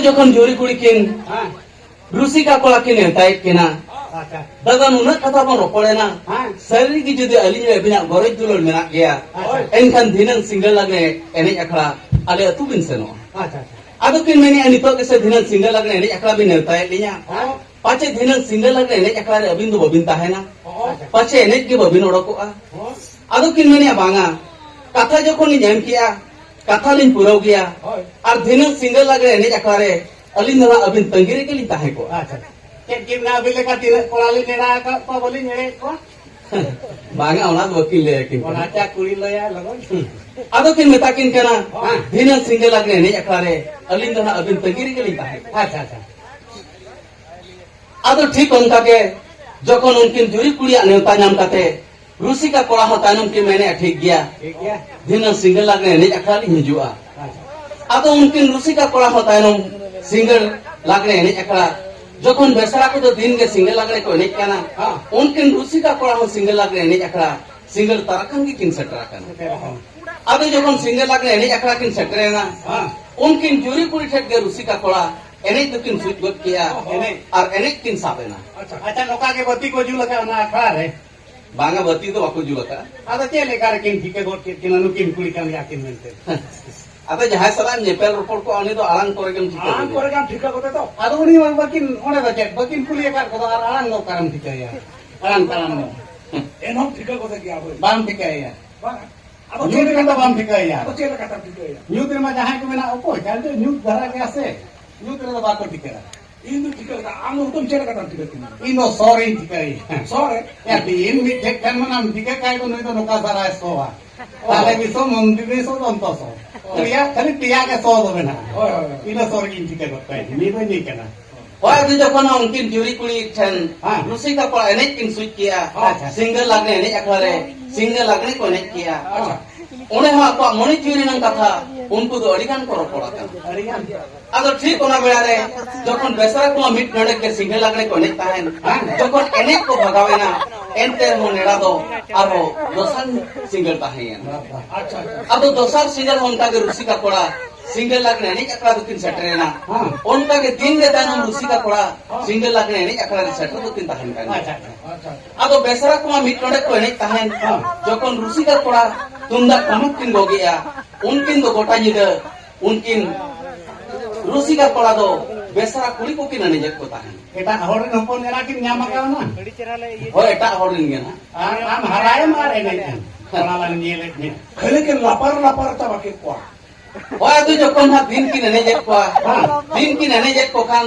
ᱡᱚᱠᱷᱚᱱ ᱡᱩᱨᱤ ᱠᱩᱲᱤ ᱠᱤᱱ ᱦᱮᱸ᱾ ᱨᱩᱥᱤᱠᱟ ᱠᱚᱲᱟ ᱠᱤᱱ ᱱᱮᱣᱛᱟᱭᱮᱫ ᱠᱤᱱᱟ, ᱟᱪᱪᱷᱟ᱾ ᱫᱟᱫᱟ, ᱱᱩᱱᱟᱹᱜ ᱠᱟᱛᱷᱟ ᱵᱚᱱ ᱨᱚᱯᱚᱲᱮᱱᱟ, ᱦᱮᱸ᱾ ᱥᱟᱹᱨᱤ ᱜᱮ ᱡᱩᱫᱤ ᱟᱹᱞᱤᱧ ᱨᱮ ᱟᱹᱵᱤᱱᱟᱜ ᱜᱚᱨᱚᱡᱽ ᱫᱩᱞᱟᱹᱲ ᱢᱮᱱᱟᱜ ᱜᱮᱭᱟ, ᱟᱪᱪᱷᱟ᱾ ᱮᱱᱠᱷᱟᱱ ᱫᱷᱤᱱᱟᱹᱝ ᱥᱤᱸᱜᱟᱹᱲ ᱞᱟᱜᱽᱲᱮ ᱮᱱᱮᱡ ᱟᱠᱷᱲᱟ ᱟᱞᱮ ᱟᱹᱛᱩ ᱵᱤᱱ ᱥᱮᱱᱚᱜᱼᱟ᱾ ᱟᱪᱪᱷᱟ, ᱟᱪᱪᱷᱟ᱾ ᱟᱫᱚ ᱠᱤᱱ ᱢᱮᱱᱮᱫᱼᱟ, ᱱᱤᱛᱚᱜ ᱜᱮᱥᱮ ᱫᱷᱤᱱᱟᱹᱝ ᱥᱤᱸᱜᱟᱹᱲ ᱞᱟᱜᱽᱲᱮ ᱮᱱᱮᱡ ᱟᱠᱷᱲᱟ ᱵᱤᱱ ᱱᱮᱣᱛᱟᱭᱮᱫ ᱞᱤᱧᱟ, ᱦᱮᱸ᱾ ᱯᱟᱪᱮ ᱫᱷᱤᱱᱟᱹᱝ ᱥᱤᱸᱜᱟᱹᱲ ᱞᱟᱜᱽᱲᱮ ᱮᱱᱮᱡ ᱟᱠᱷᱲᱟ ᱨᱮ ᱟᱹᱵᱤᱱ ᱫᱚ ᱵᱟᱹᱵᱤᱱ ᱛᱟᱦᱮᱱᱟ, ᱟᱪᱪᱷᱟ᱾ ᱯᱟᱪᱮ ᱮᱱᱮᱡ ᱜᱮ ᱵᱟᱹᱵᱤᱱ ᱚᱰᱚᱠᱚᱜᱼᱟ᱾ ᱦᱮᱸ᱾ ᱟᱫᱚ ᱠᱤᱱ ᱢᱮᱱᱮᱫᱼᱟ, ᱵᱟᱝᱟ, ᱠᱟᱛᱷᱟ ᱡᱚᱠᱷᱚᱱ ᱞᱤᱧ ᱮᱢ ᱠᱮᱜᱼᱟ, ᱠᱟᱛᱷᱟ ᱞᱤᱧ ᱯᱩᱨᱟᱹᱣ ᱜᱮᱭᱟ᱾ ᱦᱳᱭ᱾ ᱟᱨ ᱫᱷᱤᱱᱟᱹᱝ ᱥᱤᱸᱜᱟᱹᱲ ᱞᱟᱜᱽᱲᱮ ᱮᱱᱮᱡ ᱟᱠᱷᱲᱟ ᱨᱮ ᱟᱹᱞᱤᱧ ᱫᱚ ᱦᱟᱸᱜ ᱟᱹᱵᱤᱱ ᱛᱟᱺᱜᱤ ᱨᱮᱜᱮ ᱞᱤᱧ ᱛᱟᱦᱮᱸ ᱠᱚᱜᱼᱟ᱾ ᱟᱪᱪᱷᱟ᱾ ᱪᱮᱫ ᱠᱤᱱ ᱢᱮᱱᱟ, ᱟᱹᱵᱤᱱ ᱞᱮᱠᱟ ᱛᱤᱱᱟᱹᱜ ᱠᱚᱲᱟ ᱞᱤᱧ ᱱᱮᱰᱟ ᱟᱠᱟᱫ ᱠᱚᱣᱟ, ᱵᱟᱹᱞᱤᱧ ᱮᱲᱮᱭᱮᱫ ᱠᱚᱣᱟ᱾ ᱵᱟᱝᱟ, ᱚᱱᱟ ᱫᱚ ᱵᱟᱹᱠᱤᱱ ᱞᱟᱹᱭ ᱟᱹᱠᱤᱱ ᱚᱱᱟ ᱠᱟᱱᱟ᱾ ᱪᱟ ᱠᱩᱲᱤ ᱞᱟᱹᱭᱟ ᱞᱚᱜᱚᱱ᱾ ᱟᱫᱚ ᱠᱤᱱ ᱢᱮᱛᱟ ᱠᱤᱱ ᱠᱟᱱᱟ, ᱦᱮᱸ᱾ ᱫᱷᱤᱱᱟᱹᱝ ᱥᱤᱸᱜᱟᱹᱲ ᱞᱟᱜᱽᱲᱮ ᱮᱱᱮᱡ ᱟᱠᱷᱲᱟ ᱨᱮ ᱟᱹᱞᱤᱧ ᱫᱚ ᱦᱟᱸᱜ ᱟᱹᱵᱤᱱ ᱛᱟᱺᱜᱤ ᱨᱮᱜᱮ ᱞᱤᱧ ᱛᱟᱦᱮᱸ ᱠᱚᱜᱼᱟ᱾ ᱟᱪᱪᱷᱟ, ᱟᱪᱪᱷᱟ᱾ ᱟᱫᱚ ᱴᱷᱤᱠ ᱚᱱᱠᱟ ᱜᱮ ᱡᱚᱠᱷᱚᱱ ᱩᱱᱠᱤᱱ ᱡᱩᱨᱤ ᱠᱩᱲᱤᱭᱟᱜ ᱱᱮᱣᱛᱟ ᱧᱟᱢ ᱠᱟᱛᱮ ᱨᱩᱥᱤᱠᱟ ᱠᱚᱲᱟ ᱦᱚᱸ ᱛᱟᱭᱱᱚᱢ ᱠᱤᱱ ᱢᱮᱱᱮᱫᱼᱟ, ᱴᱷᱤᱠ ᱜᱮᱭᱟ, ᱴᱷᱤᱠ ᱜᱮᱭᱟ᱾ ᱫᱷᱤᱱᱟᱹᱝ ᱥᱤᱸᱜᱟᱹᱲ ᱞᱟᱜᱽᱲᱮ ᱮᱱᱮᱡ ᱟᱠᱷᱲᱟ ᱞᱤᱧ ᱦᱤᱡᱩᱜᱼᱟ᱾ ᱟᱪᱪᱷᱟ᱾ ᱟᱫᱚ ᱩᱱᱠᱤᱱ ᱨᱩᱥᱤᱠᱟ ᱠᱚᱲᱟ ᱦᱚᱸ ᱛᱟᱭᱱᱚᱢ ᱥᱤᱸᱜᱟᱹᱲ ᱞᱟᱜᱽᱲᱮ ᱮᱱᱮᱡ ᱟᱠᱷᱲᱟ, ᱡᱚᱠᱷᱚᱱ ᱵᱮᱥᱨᱟ ᱠᱚᱫᱚ ᱫᱤᱱ ᱜᱮ ᱥᱤᱸᱜᱟᱹᱲ ᱞᱟᱜᱽᱲᱮ ᱠᱚ ᱮᱱᱮᱡ ᱠᱟᱱᱟ, ᱦᱮᱸ᱾ ᱩᱱᱠᱤᱱ ᱨᱩᱥᱤᱠᱟ ᱠᱚᱲᱟ ᱦᱚᱸ ᱥᱤᱸᱜᱟᱹᱲ ᱞᱟᱜᱽᱲᱮ ᱮᱱᱮᱡ ᱟᱠᱷᱲᱟ ᱥᱤᱸᱜᱟᱹᱲ ᱛᱟᱨᱟ ᱠᱷᱟᱱ ᱜᱮᱠᱤᱱ ᱥᱮᱴᱮᱨ ᱟᱠᱟᱱᱟ᱾ ᱥᱮᱴᱮᱨ ᱟᱠᱟᱱᱟ᱾ ᱟᱫᱚ ᱡᱚᱠᱷᱚᱱ ᱥᱤᱸᱜᱟᱹᱲ ᱞᱟᱜᱽᱲᱮ ᱮᱱᱮᱡ ᱟᱠᱷᱲᱟ ᱠᱤᱱ ᱥᱮᱴᱮᱨᱮᱱᱟ, ᱦᱮᱸ᱾ ᱩᱱᱠᱤᱱ ᱡᱩᱨᱤ ᱠᱩᱲᱤ ᱴᱷᱮᱱ ᱜᱮ ᱨᱩᱥᱤᱠᱟ ᱠᱚᱲᱟ ᱮᱱᱮᱡ ᱫᱚᱠᱤᱱ ᱥᱩᱡ ᱜᱚᱫ ᱠᱮᱜᱼᱟ᱾ ᱮᱱᱮᱡ᱾ ᱟᱨ ᱮᱱᱮᱡ ᱠᱤᱱ ᱥᱟᱵ ᱮᱱᱟ᱾ ᱟᱪᱪᱷᱟ᱾ ᱟᱪᱪᱷᱟ, ᱱᱚᱝᱠᱟ ᱜᱮ ᱵᱟᱹᱛᱤ ᱠᱚ ᱡᱩᱞ ᱟᱠᱟᱫ ᱚᱱᱟ ᱟᱠᱷᱲᱟ ᱨᱮ? ᱵᱟᱝᱟ, ᱵᱟᱹᱛᱤ ᱫᱚ ᱵᱟᱠᱚ ᱡᱩᱞ ᱟᱠᱟᱫᱼᱟ᱾ ᱟᱫᱚ ᱪᱮᱫ ᱞᱮᱠᱟ ᱨᱮᱠᱤᱱ ᱴᱷᱤᱠᱟᱹ ᱜᱚᱫ ᱠᱮᱫ ᱠᱤᱱᱟ ᱱᱩᱠᱤᱱ ᱠᱩᱲᱤ ᱠᱟᱱ ᱜᱮᱭᱟ ᱠᱤᱱ ᱢᱮᱱᱛᱮ? ᱟᱫᱚ ᱡᱟᱦᱟᱸᱭ ᱥᱟᱞᱟᱜ ᱮᱢ ᱧᱮᱯᱮᱞ ᱨᱚᱯᱚᱲ ᱠᱚᱜᱼᱟ, ᱩᱱᱤ ᱫᱚ ᱟᱲᱟᱝ ᱠᱚᱨᱮ ᱜᱮᱢ ᱴᱷᱤᱠᱟᱹ ᱟᱲᱟᱝ ᱜᱚᱫᱮᱭᱟ᱾ ᱠᱚᱨᱮ ᱜᱮᱢ ᱴᱷᱤᱠᱟᱹ ᱜᱚᱫᱮ ᱫᱚ᱾ ᱟᱫᱚ ᱩᱱᱤ ᱢᱟ ᱵᱟᱹᱠᱤᱱ, ᱚᱸᱰᱮ ᱫᱚ ᱪᱮᱫ, ᱵᱟᱹᱠᱤᱱ ᱠᱩᱞᱤ ᱟᱠᱟᱫ ᱠᱚᱫᱚ, ᱟᱨ ᱟᱲᱟᱝ ᱫᱚ ᱚᱠᱟᱨᱮᱢ ᱴᱷᱤᱠᱟᱹᱭᱟ? ᱟᱲᱟᱝ ᱛᱟᱲᱟᱢ ᱫᱚ᱾ ᱮᱱᱦᱚᱸ ᱴᱷᱤᱠᱟᱹ ᱜᱚᱫᱮ ᱜᱮᱭᱟ ᱵᱚᱭ᱾ ᱵᱟᱢ ᱴᱷᱤᱠᱟᱹᱭᱟ᱾ ᱵᱟᱝ᱾ ᱟᱫᱚ ᱧᱩᱛ ᱪᱮᱫ ᱨᱮᱢᱟ ᱞᱮᱠᱟ-, ᱵᱟᱢ ᱴᱷᱤᱠᱟᱹᱭᱟ᱾ ᱟᱫᱚ ᱪᱮᱫ ᱞᱮᱠᱟᱛᱮᱢ ᱴᱷᱤᱠᱟᱹᱭᱟ? ᱧᱩᱛ ᱨᱮᱢᱟ ᱡᱟᱦᱟᱸᱭ ᱠᱚ ᱢᱮᱱᱟᱜ ᱠᱚ, ᱪᱟᱸᱫᱚ ᱧᱩᱛ ᱫᱷᱟᱨᱟ ᱜᱮᱭᱟ ᱥᱮ, ᱧᱩᱛ ᱨᱮᱫᱚ ᱵᱟᱠᱚ ᱴᱷᱤᱠᱟᱹᱜᱼᱟ᱾ ᱤᱧ ᱫᱚ ᱴᱷᱤᱠᱟᱹ ᱠᱟᱫᱟ, ᱟᱢ ᱫᱚ ᱦᱩᱛᱩᱢ ᱪᱮᱫ ᱞᱮᱠᱟᱛᱮᱢ ᱴᱷᱤᱠᱟᱹ ᱠᱤᱧᱟ? ᱤᱧ ᱫᱚ ᱥᱚᱨᱤᱧ ᱴᱷᱤᱠᱟᱹᱭᱟ᱾ ᱥᱚᱨᱮ? ᱭᱟ, ᱫᱤᱱ ᱢᱤᱫ ᱴᱷᱮᱡ ᱠᱷᱟᱱ ᱢᱟᱱᱟᱢ ᱴᱷᱤᱠᱟᱹ ᱠᱟᱭ ᱫᱚ ᱱᱩᱭ ᱫᱚ ᱱᱚᱝᱠᱟ ᱫᱷᱟᱨᱟᱭ ᱥᱚᱣᱟ᱾ ᱚ᱾ ᱛᱟᱦᱞᱮ ᱵᱤᱥᱚ ᱢᱚᱱᱫᱤᱨ ᱥᱚ ᱫᱚᱱᱛᱚ ᱥᱚ᱾ ᱚ᱾ ᱯᱮᱭᱟ, ᱠᱷᱟᱹᱞᱤ ᱯᱮᱭᱟ ᱜᱮ ᱥᱚ ᱫᱚ ᱢᱮᱱᱟᱜᱼᱟ᱾ ᱦᱳᱭ, ᱦᱳᱭ, ᱦᱳᱭ᱾ ᱤᱧ ᱫᱚ ᱥᱚᱨᱤᱧ ᱴᱷᱤᱠᱟᱹ ᱜᱚᱫ ᱠᱟᱭᱟ, ᱱᱩᱭ ᱫᱚ ᱱᱩᱭ ᱠᱟᱱᱟ᱾ ᱦᱳᱭ, ᱟᱫᱚ ᱡᱚᱠᱷᱚᱱ ᱩᱱᱠᱤᱱ ᱡᱩᱨᱤ ᱠᱩᱲᱤ ᱴᱷᱮᱱ ᱦᱮᱸ᱾ ᱨᱩᱥᱤᱠᱟ ᱠᱚᱲᱟ ᱮᱱᱮᱡ ᱠᱤᱱ ᱥᱩᱡ ᱠᱮᱜᱼᱟ, ᱟᱪᱪᱷᱟ᱾ ᱥᱤᱸᱜᱟᱹᱲ ᱞᱟᱜᱽᱲᱮ ᱮᱱᱮᱡ ᱟᱠᱷᱲᱟ ᱨᱮ ᱥᱤᱸᱜᱟᱹᱲ ᱞᱟᱜᱽᱲᱮ ᱠᱚ ᱮᱱᱮᱡ ᱠᱮᱜᱼᱟ᱾ ᱟᱪᱪᱷᱟ᱾ ᱚᱸᱰᱮ ᱦᱚᱸ ᱟᱠᱚᱣᱟᱜ ᱢᱚᱱᱮ ᱡᱤᱣᱤ ᱨᱮᱱᱟᱜ ᱠᱟᱛᱷᱟ ᱩᱱᱠᱩ ᱫᱚ ᱟᱹᱰᱤ ᱜᱟᱱ ᱠᱚ ᱨᱚᱯᱚᱲ ᱟᱠᱟᱱᱟ᱾ ᱟᱹᱰᱤ ᱜᱟᱱ᱾ ᱟᱫᱚ ᱴᱷᱤᱠ ᱚᱱᱟ ᱵᱮᱲᱟ ᱨᱮ ᱡᱚᱠᱷᱚᱱ ᱵᱮᱥᱨᱟ ᱠᱚᱢᱟ ᱢᱤᱫ ᱰᱚᱸᱰᱮᱠ ᱜᱮ ᱥᱤᱸᱜᱟᱹᱲ ᱞᱟᱜᱽᱲᱮ ᱠᱚ ᱮᱱᱮᱡ ᱛᱟᱦᱮᱸᱱ, ᱦᱮᱸ᱾ ᱡᱚᱠᱷᱚᱱ ᱮᱱᱮᱡ ᱠᱚ ᱵᱷᱟᱜᱟᱣ ᱮᱱᱟ, ᱮᱱᱛᱮ ᱨᱮᱦᱚᱸ ᱱᱮᱰᱟ ᱫᱚ ᱟᱨᱦᱚᱸ ᱫᱚᱥᱟᱨ ᱥᱤᱸᱜᱟᱹᱲ ᱛᱟᱦᱮᱸᱭᱮᱱᱟ᱾ ᱟᱪᱪᱷᱟ, ᱟᱪᱪᱷᱟ᱾ ᱟᱫᱚ ᱫᱚᱥᱟᱨ ᱥᱤᱸᱜᱟᱹᱲ ᱦᱚᱸ ᱚᱱᱠᱟ ᱜᱮ ᱨᱩᱥᱤᱠᱟ ᱠᱚᱲᱟ ᱥᱤᱸᱜᱟᱹᱲ ᱞᱟᱜᱽᱲᱮ ᱮᱱᱮᱡ ᱟᱠᱷᱲᱟ ᱫᱚᱠᱤᱱ ᱥᱮᱴᱮᱨᱮᱱᱟ᱾ ᱦᱮᱸ᱾ ᱚᱱᱠᱟ ᱜᱮ ᱫᱤᱱ ᱜᱮ ᱛᱟᱭᱱᱚᱢ ᱨᱩᱥᱤᱠᱟ ᱠᱚᱲᱟ ᱥᱤᱸᱜᱟᱹᱲ ᱞᱟᱜᱽᱲᱮ ᱮᱱᱮᱡ ᱟᱠᱷᱲᱟ ᱨᱮ ᱥᱮᱴᱮᱨ ᱫᱚᱠᱤᱱ ᱛᱟᱦᱮᱱ ᱠᱟᱱ ᱜᱮᱭᱟ᱾ ᱟᱪᱪᱷᱟ, ᱟᱪᱪᱷᱟ᱾ ᱟᱫᱚ ᱵᱮᱥᱨᱟ ᱠᱚᱢᱟ ᱢᱤᱫ ᱰᱚᱸᱰᱮᱠ ᱠᱚ ᱮᱱᱮᱡ ᱛᱟᱦᱮᱱ᱾ ᱦᱮᱸ᱾ ᱡᱚᱠᱷᱚᱱ ᱨᱩᱥᱤᱠᱟ ᱠᱚᱲᱟ ᱛᱩᱢᱫᱟᱜ ᱴᱟᱢᱟᱠ ᱠᱤᱱ ᱜᱚᱜᱮᱜᱼᱟ, ᱩᱱᱠᱤᱱ ᱫᱚ ᱜᱚᱴᱟ ᱧᱤᱫᱟᱹ ᱩᱱᱠᱤᱱ ᱨᱩᱥᱤᱠᱟ ᱠᱚᱲᱟ ᱫᱚ ᱵᱮᱥᱨᱟ ᱠᱩᱲᱤ ᱠᱚᱠᱤᱱ ᱮᱱᱮᱡᱮᱫ ᱠᱚ ᱛᱟᱦᱮᱱ᱾ ᱮᱴᱟᱜ ᱦᱚᱲ ᱨᱮᱱ ᱦᱚᱯᱚᱱ ᱮᱨᱟ ᱠᱤᱱ ᱧᱟᱢ ᱟᱠᱟᱣᱱᱟ? ᱦᱳᱭ, ᱮᱴᱟᱜ ᱦᱚᱲ ᱨᱮᱱ ᱜᱮ ᱱᱟᱦᱟᱜ᱾ ᱟᱨ ᱟᱢ ᱦᱟᱨᱟᱭᱮᱢ ᱟᱨ ᱮᱱᱮᱡ ᱮᱢ᱾ ᱠᱚᱲᱟ ᱞᱟᱝ ᱧᱮᱞᱮᱫ ᱢᱮ᱾ ᱠᱷᱟᱹᱞᱤ ᱠᱤᱱ ᱞᱟᱯᱟᱨ ᱞᱟᱯᱟᱨ ᱪᱟᱵᱟ ᱠᱮᱫ ᱠᱚᱣᱟ᱾ ᱦᱳᱭ, ᱟᱫᱚ ᱡᱚᱠᱷᱚᱱ ᱦᱟᱸᱜ ᱫᱤᱱ ᱠᱤᱱ ᱮᱱᱮᱡᱮᱫ ᱠᱚᱣᱟ, ᱦᱮᱸ᱾ ᱫᱤᱱ ᱠᱤᱱ ᱮᱱᱮᱡᱮᱫ ᱠᱚ ᱠᱷᱟᱱ,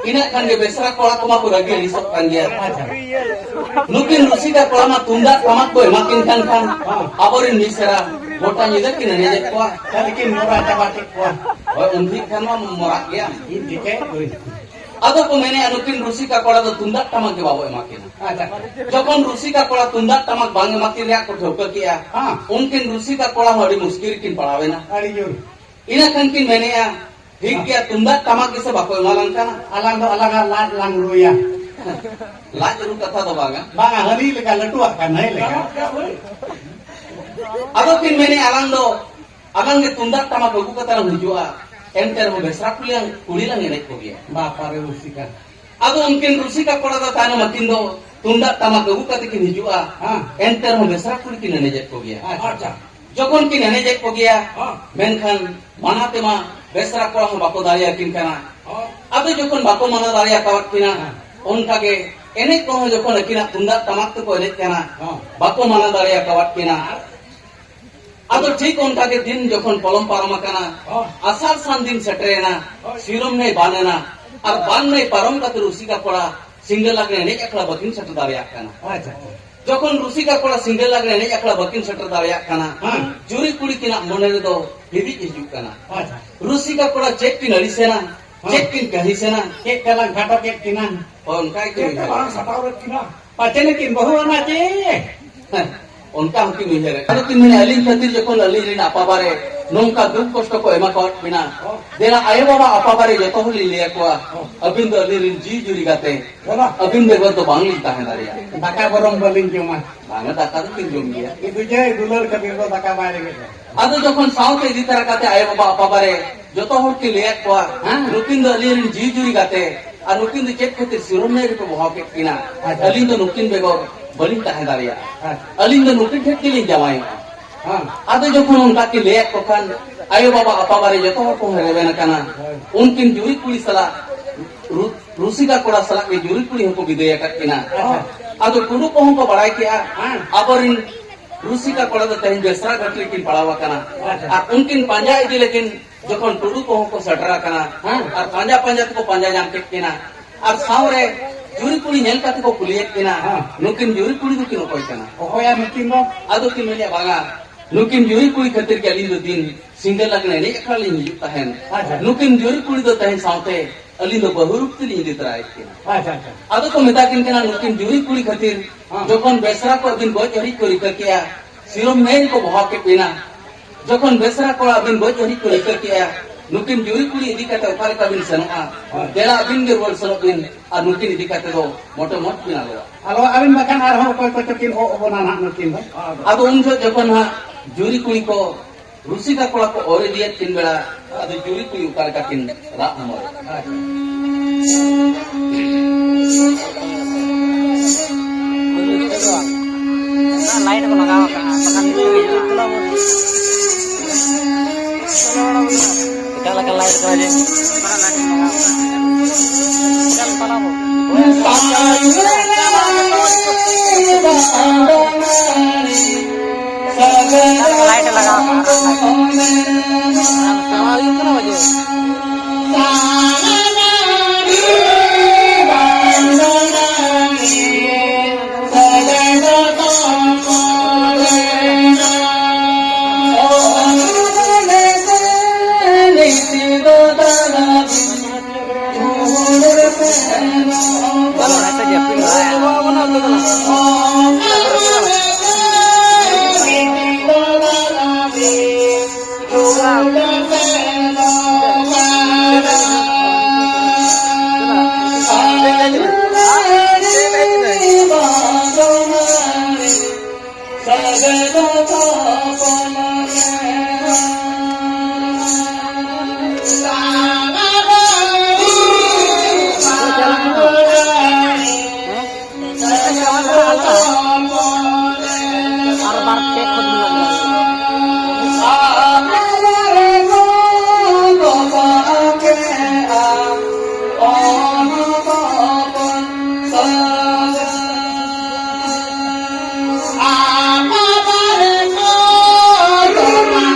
ᱤᱱᱟᱹᱜ ᱠᱷᱟᱱ ᱜᱮ ᱵᱮᱥᱨᱟ ᱠᱚᱲᱟ ᱠᱚᱢᱟ ᱠᱚ ᱨᱟᱹᱜᱤ ᱟᱹᱲᱤᱥᱚᱜ ᱠᱟᱱ ᱜᱮᱭᱟ᱾ ᱟᱪᱪᱷᱟ᱾ ᱱᱩᱠᱤᱱ ᱨᱩᱥᱤᱠᱟ ᱠᱚᱲᱟ ᱢᱟ ᱛᱩᱢᱫᱟᱜ ᱴᱟᱢᱟᱠ ᱠᱚ ᱮᱢᱟ ᱠᱤᱱ ᱠᱟᱱ ᱠᱷᱟᱱ, ᱦᱮᱸ᱾ ᱟᱵᱚᱨᱮᱱ ᱢᱤᱥᱮᱨᱟ ᱜᱚᱴᱟ ᱧᱤᱫᱟᱹ ᱠᱤᱱ ᱮᱱᱮᱡᱮᱫ ᱠᱚᱣᱟ᱾ ᱛᱟᱦᱞᱮ ᱠᱤᱱ ᱢᱚᱨᱟ ᱪᱟᱵᱟ ᱠᱮᱫ ᱠᱚᱣᱟ᱾ ᱦᱳᱭ, ᱩᱱ ᱡᱚᱦᱚᱜ ᱠᱷᱟᱱ ᱢᱟ ᱢᱚᱨᱟᱜ ᱜᱮᱭᱟ᱾ ᱤᱧ ᱴᱷᱤᱠᱟᱹᱭᱮᱫ ᱠᱚᱣᱟᱧ᱾ ᱟᱫᱚ ᱠᱚ ᱢᱮᱱᱮᱫᱼᱟ, ᱱᱩᱠᱤᱱ ᱨᱩᱥᱤᱠᱟ ᱠᱚᱲᱟ ᱫᱚ ᱛᱩᱢᱫᱟᱜ ᱴᱟᱢᱟᱠ ᱜᱮ ᱵᱟᱵᱚ ᱮᱢᱟ ᱠᱤᱱᱟ᱾ ᱟᱪᱪᱷᱟ᱾ ᱡᱚᱠᱷᱚᱱ ᱨᱩᱥᱤᱠᱟ ᱠᱚᱲᱟ ᱛᱩᱢᱫᱟᱜ ᱴᱟᱢᱟᱠ ᱵᱟᱝ ᱮᱢᱟ ᱠᱤᱱ ᱨᱮᱭᱟᱜ ᱠᱚ ᱴᱷᱟᱹᱣᱠᱟᱹ ᱠᱮᱜᱼᱟ, ᱦᱮᱸ᱾ ᱩᱱᱠᱤᱱ ᱨᱩᱥᱤᱠᱟ ᱠᱚᱲᱟ ᱦᱚᱸ ᱟᱹᱰᱤ ᱢᱩᱥᱠᱤᱞ ᱨᱮᱠᱤᱱ ᱯᱟᱲᱟᱣᱮᱱᱟ᱾ ᱟᱹᱰᱤ ᱡᱳᱨ᱾ ᱤᱱᱟᱹ ᱠᱷᱟᱱ ᱠᱤᱱ ᱢᱮᱱᱮᱜᱼᱟ, ᱴᱷᱤᱠ ᱜᱮᱭᱟ, ᱛᱩᱢᱫᱟᱜ ᱴᱟᱢᱟᱠ ᱜᱮᱥᱮ ᱵᱟᱠᱚ ᱮᱢᱟᱞᱟᱝ ᱠᱟᱱᱟ᱾ ᱟᱞᱟᱝ ᱫᱚ ᱟᱞᱟᱝᱟᱜ ᱞᱟᱡ ᱞᱟᱝ ᱨᱩᱭᱟ᱾ ᱞᱟᱡ ᱨᱩ ᱠᱟᱛᱷᱟ ᱫᱚ ᱵᱟᱝᱟ᱾ ᱵᱟᱝᱟ, ᱦᱟᱹᱱᱤ ᱞᱮᱠᱟ, ᱞᱟᱹᱴᱩᱣᱟᱜ ᱠᱟᱱ, ᱦᱟᱹᱱᱤ ᱞᱮᱠᱟ᱾ ᱟᱫᱚ ᱠᱤᱱ ᱢᱮᱱᱮᱜᱼᱟ, ᱟᱞᱟᱝ ᱫᱚ ᱟᱞᱟᱝ ᱜᱮ ᱛᱩᱢᱫᱟᱜ ᱴᱟᱢᱟᱠ ᱟᱹᱜᱩ ᱠᱟᱛᱮ ᱞᱟᱝ ᱦᱤᱡᱩᱜᱼᱟ, ᱮᱱᱛᱮ ᱨᱮᱦᱚᱸ ᱵᱮᱥᱨᱟ ᱠᱩᱲᱤ ᱞᱟᱝ, ᱠᱩᱲᱤ ᱞᱟᱝ ᱮᱱᱮᱡ ᱠᱚᱜᱮᱭᱟ᱾ ᱵᱟᱯᱟᱨᱮ ᱨᱩᱥᱤᱠᱟ᱾ ᱟᱫᱚ ᱩᱱᱠᱤᱱ ᱨᱩᱥᱤᱠᱟ ᱠᱚᱲᱟ ᱫᱚ ᱛᱟᱭᱱᱚᱢ ᱟᱹᱠᱤᱱ ᱫᱚ ᱛᱩᱢᱫᱟᱜ ᱴᱟᱢᱟᱠ ᱟᱹᱜᱩ ᱠᱟᱛᱮ ᱠᱤᱱ ᱦᱤᱡᱩᱜᱼᱟ, ᱦᱮᱸ᱾ ᱮᱱᱛᱮ ᱨᱮᱦᱚᱸ ᱵᱮᱥᱨᱟ ᱠᱩᱲᱤ ᱠᱤᱱ ᱮᱱᱮᱡᱮᱫ ᱠᱚᱜᱮᱭᱟ᱾ ᱟᱪᱪᱷᱟ᱾ ᱡᱚᱠᱷᱚᱱ ᱠᱤᱱ ᱮᱱᱮᱡᱮᱫ ᱠᱚᱜᱮᱭᱟ, ᱦᱮᱸ᱾ ᱢᱮᱱᱠᱷᱟᱱ ᱢᱟᱱᱟ ᱛᱮᱢᱟ ᱵᱮᱥᱨᱟ ᱠᱚᱲᱟ ᱦᱚᱸ ᱵᱟᱠᱚ ᱫᱟᱲᱮᱭᱟᱠᱤᱱ ᱠᱟᱱᱟ᱾ ᱦᱮᱸ᱾ ᱟᱫᱚ ᱡᱚᱠᱷᱚᱱ ᱵᱟᱠᱚ ᱢᱟᱱᱟ ᱫᱟᱲᱮᱭᱟᱠᱟᱣᱟᱫ ᱠᱤᱱᱟ, ᱦᱮᱸ᱾ ᱚᱱᱠᱟᱜᱮ ᱮᱱᱮᱡ ᱠᱚᱦᱚᱸ ᱡᱚᱠᱷᱚᱱ ᱟᱹᱠᱤᱱᱟᱜ ᱛᱩᱢᱫᱟᱜ ᱴᱟᱢᱟᱠ ᱛᱮᱠᱚ ᱮᱱᱮᱡ ᱠᱟᱱᱟ, ᱦᱮᱸ᱾ ᱵᱟᱠᱚ ᱢᱟᱱᱟ ᱫᱟᱲᱮᱭᱟᱠᱟᱣᱟᱫ ᱠᱤᱱᱟ᱾ ᱟᱫᱚ ᱴᱷᱤᱠ ᱚᱱᱠᱟ ᱜᱮ ᱫᱤᱱ ᱡᱚᱠᱷᱚᱱ ᱯᱚᱞᱚᱢ ᱯᱟᱨᱚᱢ ᱟᱠᱟᱱᱟ, ᱦᱚᱸ᱾ ᱟᱥᱟᱲ ᱥᱟᱱ ᱫᱤᱱ ᱥᱮᱴᱮᱨᱮᱱᱟ, ᱦᱳᱭ᱾ ᱥᱤᱨᱚᱢ ᱱᱟᱹᱭ ᱵᱟᱱ ᱮᱱᱟ, ᱟᱨ ᱵᱟᱱ ᱱᱟᱹᱭ ᱯᱟᱨᱚᱢ ᱠᱟᱛᱮ ᱨᱩᱥᱤᱠᱟ ᱠᱚᱲᱟ ᱥᱤᱸᱜᱟᱹ ᱞᱟᱜᱽᱲᱮ ᱮᱱᱮᱡ ᱟᱠᱷᱲᱟ ᱵᱟᱹᱠᱤᱱ ᱥᱮᱴᱮᱨ ᱫᱟᱲᱮᱭᱟᱜ ᱠᱟᱱᱟ᱾ ᱟᱪᱪᱷᱟ, ᱟᱪᱪᱷᱟ᱾ ᱡᱚᱠᱷᱚᱱ ᱨᱩᱥᱤᱠᱟ ᱠᱚᱲᱟ ᱥᱤᱸᱜᱟᱹ ᱞᱟᱜᱽᱲᱮ ᱮᱱᱮᱡ ᱟᱠᱷᱲᱟ ᱵᱟᱹᱠᱤᱱ ᱥᱮᱴᱮᱨ ᱫᱟᱲᱮᱭᱟᱜ ᱠᱟᱱᱟ, ᱦᱮᱸ᱾ ᱡᱩᱨᱤ ᱠᱩᱲᱤ ᱠᱤᱱᱟᱜ ᱢᱚᱱᱮ ᱨᱮᱫᱚ ᱦᱤᱫᱤᱡ ᱦᱤᱡᱩᱜ ᱠᱟᱱᱟ᱾ ᱟᱪᱪᱷᱟ᱾ ᱨᱩᱥᱤᱠᱟ ᱠᱚᱲᱟ ᱪᱮᱫ ᱠᱤᱱ ᱟᱹᱲᱤᱥᱮᱱᱟ, ᱦᱮᱸ᱾ ᱪᱮᱫ ᱠᱤᱱ ᱠᱟᱹᱦᱤᱥᱮᱱᱟ᱾ ᱪᱮᱫ ᱛᱮᱞᱟᱝ ᱠᱷᱟᱴᱚ ᱠᱮᱫ ᱠᱤᱱᱟ? ᱦᱳᱭ, ᱚᱱᱠᱟ ᱜᱮᱠᱤᱱ ᱪᱮᱫ ᱩᱭᱦᱟᱹᱨᱟ᱾ ᱛᱮᱞᱟᱝ ᱥᱟᱯᱲᱟᱣ ᱞᱮᱫ ᱠᱤᱱᱟ? ᱯᱟᱪᱮ ᱱᱩᱠᱤᱱ ᱵᱟᱹᱦᱩ ᱟᱱᱟ ᱪᱮ? ᱦᱮᱸ, ᱚᱱᱠᱟ ᱦᱚᱸᱠᱤᱱ ᱩᱭᱦᱟᱹᱨᱮᱫ᱾ ᱟᱫᱚ ᱠᱤᱱ ᱢᱮᱱᱟ, ᱟᱹᱞᱤᱧ ᱠᱷᱟᱹᱛᱤᱨ ᱡᱚᱠᱷᱚᱱ ᱟᱹᱞᱤᱧ ᱨᱮᱱ ᱟᱯᱟᱵᱟᱨᱮ ᱱᱚᱝᱠᱟ ᱫᱩᱠ ᱠᱚᱥᱴᱚ ᱠᱚ ᱮᱢᱟ ᱠᱟᱣᱟᱫ ᱵᱤᱱᱟ᱾ ᱫᱮᱞᱟ ᱟᱭᱳ ᱵᱟᱵᱟ ᱟᱯᱟ ᱵᱟᱨᱮ ᱡᱚᱛᱚ ᱦᱚᱲ ᱞᱤᱧ ᱞᱟᱹᱭ ᱟᱠᱚᱣᱟ, ᱟᱹᱵᱤᱱ ᱫᱚ ᱟᱹᱞᱤᱧ ᱨᱤᱱ ᱡᱤᱣᱤ ᱡᱩᱨᱤ ᱜᱟᱛᱮ, ᱟᱹᱵᱤᱱ ᱵᱮᱜᱚᱨ ᱫᱚ ᱵᱟᱝᱞᱤᱧ ᱛᱟᱦᱮᱸ ᱫᱟᱲᱮᱭᱟᱜᱼᱟ᱾ ᱫᱟᱠᱟ ᱵᱚᱨᱚᱝ ᱵᱟᱹᱞᱤᱧ ᱡᱚᱢᱟ᱾ ᱵᱟᱝᱟ, ᱫᱟᱠᱟ ᱫᱚ ᱠᱤᱱ ᱡᱚᱢ ᱜᱮᱭᱟ᱾ ᱠᱤᱱᱛᱩ ᱡᱮ ᱫᱩᱞᱟᱹᱲ ᱠᱷᱟᱹᱛᱤᱨ ᱫᱚ ᱫᱟᱠᱟ ᱵᱟᱭ ᱨᱮᱸᱜᱮᱡᱼᱟ᱾ ᱟᱫᱚ ᱡᱚᱠᱷᱚᱱ ᱥᱟᱶᱛᱮ ᱤᱫᱤ ᱛᱟᱨᱟ ᱠᱟᱛᱮ ᱟᱭᱳ ᱵᱟᱵᱟ ᱟᱯᱟ ᱵᱟᱨᱮ ᱡᱚᱛᱚ ᱦᱚᱲ ᱠᱤᱱ ᱞᱟᱹᱭᱟᱫ ᱠᱚᱣᱟ, ᱦᱮᱸ᱾ ᱱᱩᱠᱤᱱ ᱫᱚ ᱟᱹᱞᱤᱧ ᱨᱤᱱ ᱡᱤᱣᱤ ᱡᱩᱨᱤ ᱜᱟᱛᱮ, ᱟᱨ ᱱᱩᱠᱤᱱ ᱫᱚ ᱪᱮᱫ ᱠᱷᱟᱹᱛᱤᱨ ᱥᱤᱨᱚᱢ ᱱᱟᱹᱭ ᱨᱮᱯᱮ ᱵᱚᱦᱟᱣ ᱠᱮᱫ ᱠᱤᱱᱟ? ᱟᱪᱪᱷᱟ᱾ ᱟᱹᱞᱤᱧ ᱫᱚ ᱱᱩᱠᱤᱱ ᱵᱮᱜᱚᱨ ᱵᱟᱹᱞᱤᱧ ᱛᱟᱦᱮᱸ ᱫᱟᱲᱮᱭᱟᱜᱼᱟ᱾ ᱟᱪᱪᱷᱟ᱾ ᱟᱹᱞᱤᱧ ᱫᱚ ᱱᱩᱠᱤᱱ ᱴᱷᱮᱱ ᱜᱮᱞᱤᱧ ᱡᱟᱶᱟᱭᱚᱜᱼᱟ᱾ ᱦᱮᱸ᱾ ᱟᱫᱚ ᱡᱚᱠᱷᱚᱱ ᱚᱱᱠᱟ ᱠᱤᱱ ᱞᱟᱹᱭᱟᱫ ᱠᱚ ᱠᱷᱟᱱ, ᱟᱭᱳ ᱵᱟᱵᱟ ᱟᱯᱟ ᱵᱟᱨᱮ ᱡᱚᱛᱚ ᱦᱚᱲ ᱠᱚ ᱨᱮᱵᱮᱱ ᱟᱠᱟᱱᱟ᱾ ᱦᱳᱭ᱾ ᱩᱱᱠᱤᱱ ᱡᱩᱨᱤ ᱠᱩᱲᱤ ᱥᱟᱞᱟᱜ ᱨᱩ-, ᱨᱩᱥᱤᱠᱟ ᱠᱚᱲᱟ ᱥᱟᱞᱟᱜ ᱜᱮ ᱡᱩᱨᱤ ᱠᱩᱲᱤ ᱦᱚᱸᱠᱚ ᱵᱤᱫᱟᱹᱭ ᱟᱠᱟᱫ ᱠᱤᱱᱟ᱾ ᱟᱪᱪᱷᱟ᱾ ᱟᱫᱚ ᱴᱩᱰᱩ ᱠᱚᱦᱚᱸ ᱠᱚ ᱵᱟᱲᱟᱭ ᱠᱮᱜᱼᱟ, ᱦᱮᱸ᱾ ᱟᱵᱚᱨᱤᱱ ᱨᱩᱥᱤᱠᱟ ᱠᱚᱲᱟ ᱫᱚ ᱛᱮᱦᱮᱧ ᱵᱮᱥᱨᱟ ᱜᱷᱟᱴ ᱨᱮᱠᱤᱱ ᱯᱟᱲᱟᱣ ᱟᱠᱟᱱᱟ᱾ ᱟᱪᱪᱷᱟ᱾ ᱟᱨ ᱩᱱᱠᱤᱱ ᱯᱟᱸᱡᱟ ᱤᱫᱤ ᱞᱟᱹᱜᱤᱫ ᱡᱚᱠᱷᱚᱱ ᱴᱩᱰᱩ ᱠᱚᱦᱚᱸ ᱠᱚ ᱥᱮᱴᱮᱨ ᱟᱠᱟᱱᱟ, ᱦᱮᱸ᱾ ᱟᱨ ᱯᱟᱸᱡᱟ ᱯᱟᱸᱡᱟ ᱛᱮᱠᱚ ᱯᱟᱸᱡᱟ ᱧᱟᱢ ᱠᱮᱫ ᱠᱤᱱᱟ, ᱟᱨ ᱥᱟᱶᱨᱮ ᱡᱩᱨᱤ ᱠᱩᱲᱤ ᱧᱮᱞ ᱠᱟᱛᱮ ᱠᱚ ᱠᱩᱞᱤᱭᱮᱫ ᱠᱤᱱᱟ, ᱦᱮᱸ᱾ ᱱᱩᱠᱤᱱ ᱡᱩᱨᱤ ᱠᱩᱲᱤ ᱫᱚᱠᱤᱱ ᱚᱠᱚᱭ ᱠᱟᱱᱟ? ᱚᱠᱚᱭᱟ ᱱᱩᱠᱤᱱ ᱫᱚ? ᱟᱫᱚ ᱠᱤᱱ ᱢᱮᱱᱮᱫ, ᱵᱟᱝᱟ, ᱱᱩᱠᱤᱱ ᱡᱩᱨᱤ ᱠᱩᱲᱤ ᱠᱷᱟᱹᱛᱤᱨ ᱜᱮ ᱟᱹᱞᱤᱧ ᱫᱚ ᱫᱤᱱ ᱥᱤᱸᱜᱟᱹ ᱞᱟᱜᱽᱬᱮ ᱮᱱᱮᱡ ᱟᱠᱷᱲᱟ ᱞᱤᱧ ᱦᱤᱡᱩᱜ ᱛᱟᱦᱮᱱ᱾ ᱟᱪᱪᱷᱟ᱾ ᱱᱩᱠᱤᱱ ᱡᱩᱨᱤ ᱠᱩᱲᱤ ᱫᱚ ᱛᱮᱦᱮᱧ ᱥᱟᱶᱛᱮ ᱟᱹᱞᱤᱧ ᱫᱚ ᱵᱟᱹᱦᱩ ᱨᱩᱯ ᱛᱮᱞᱤᱧ ᱤᱫᱤ ᱛᱚᱨᱟᱭᱮᱫ ᱠᱤᱱᱟ᱾ ᱟᱪᱪᱷᱟ, ᱟᱪᱪᱷᱟ᱾ ᱟᱫᱚ ᱠᱚ ᱢᱮᱛᱟ ᱠᱤᱱ ᱠᱟᱱᱟ, ᱱᱩᱠᱤᱱ ᱡᱩᱨᱤ ᱠᱩᱲᱤ ᱠᱷᱟᱹᱛᱤᱨ, ᱦᱮᱸ᱾ ᱡᱚᱠᱷᱚᱱ ᱵᱮᱥᱨᱟ ᱠᱚ ᱟᱹᱵᱤᱱ ᱜᱚᱡ ᱦᱟᱹᱨᱤᱡ ᱠᱚ ᱨᱤᱠᱟᱹ ᱠᱮᱜᱼᱟ, ᱥᱤᱨᱚᱢ ᱱᱟᱹᱭ ᱨᱮᱠᱚ ᱵᱚᱦᱟᱣ ᱠᱮᱫ ᱵᱤᱱᱟ, ᱡᱚᱠᱷᱚᱱ ᱵᱮᱥᱨᱟ ᱠᱚᱲᱟ ᱟᱹᱵᱤᱱ ᱜᱚᱡ ᱦᱟᱹᱨᱤᱡ ᱠᱚ ᱨᱤᱠᱟᱹ ᱠᱮᱜᱼᱟ, ᱱᱩᱠᱤᱱ ᱡᱩᱨᱤ ᱠᱩᱲᱤ ᱤᱫᱤ ᱠᱟᱛᱮ ᱚᱠᱟ ᱞᱮᱠᱟ ᱵᱤᱱ ᱥᱮᱱᱚᱜᱼᱟ? ᱦᱮᱸ᱾ ᱫᱮᱞᱟ ᱟᱹᱵᱤᱱ ᱜᱮ ᱨᱩᱣᱟᱹᱲ ᱥᱮᱱᱚᱜ ᱵᱤᱱ, ᱟᱨ ᱱᱩᱠᱤᱱ ᱤᱫᱤ ᱠᱟᱛᱮ ᱫᱚ ᱢᱚᱴᱮ ᱢᱚᱡᱽ ᱵᱤᱱ ᱟᱞᱚᱣᱟ᱾ ᱟᱞᱚ ᱟᱹᱵᱤᱱ ᱵᱟᱠᱷᱟᱱ ᱟᱨᱦᱚᱸ ᱚᱠᱚᱭ ᱠᱚᱪᱚ ᱠᱤᱱ ᱚᱜ ᱚᱵᱚᱱᱟ ᱱᱟᱦᱟᱜ ᱱᱩᱠᱤᱱ ᱫᱚ᱾ ᱟᱫᱚ ᱩᱱ ᱡᱚᱦᱚᱜ ᱡᱚᱠᱷᱚᱱ ᱦᱟᱸᱜ ᱡᱩᱨᱤ ᱠᱩᱲᱤ ᱠᱚ ᱨᱩᱥᱤᱠᱟ ᱠᱚᱲᱟ ᱠᱚ ᱚᱨ ᱤᱫᱤᱭᱮᱫ ᱠᱤᱱ ᱵᱮᱲᱟ, ᱟᱫᱚ ᱡᱩᱨᱤ ᱠᱩᱲᱤ ᱚᱠᱟ ᱞᱮᱠᱟ ᱠᱤᱱ ᱨᱟᱜ ᱦᱚᱢᱚᱨ᱾ ᱞᱟᱭᱤᱴ ᱠᱚ ᱞᱟᱜᱟᱣ ᱠᱟᱜᱼᱟ, ᱵᱟᱠᱷᱟᱱ ᱧᱩᱛ ᱜᱮ ᱧᱮᱞᱚᱜᱼᱟ᱾ ᱮᱴᱟᱜ ᱞᱮᱠᱟᱱ ᱞᱟᱭᱤᱴ ᱠᱟᱱᱟ ᱡᱮ᱾ ᱞᱟᱭᱤᱴ ᱞᱟᱜᱟᱣ ᱠᱟᱜᱼᱟ᱾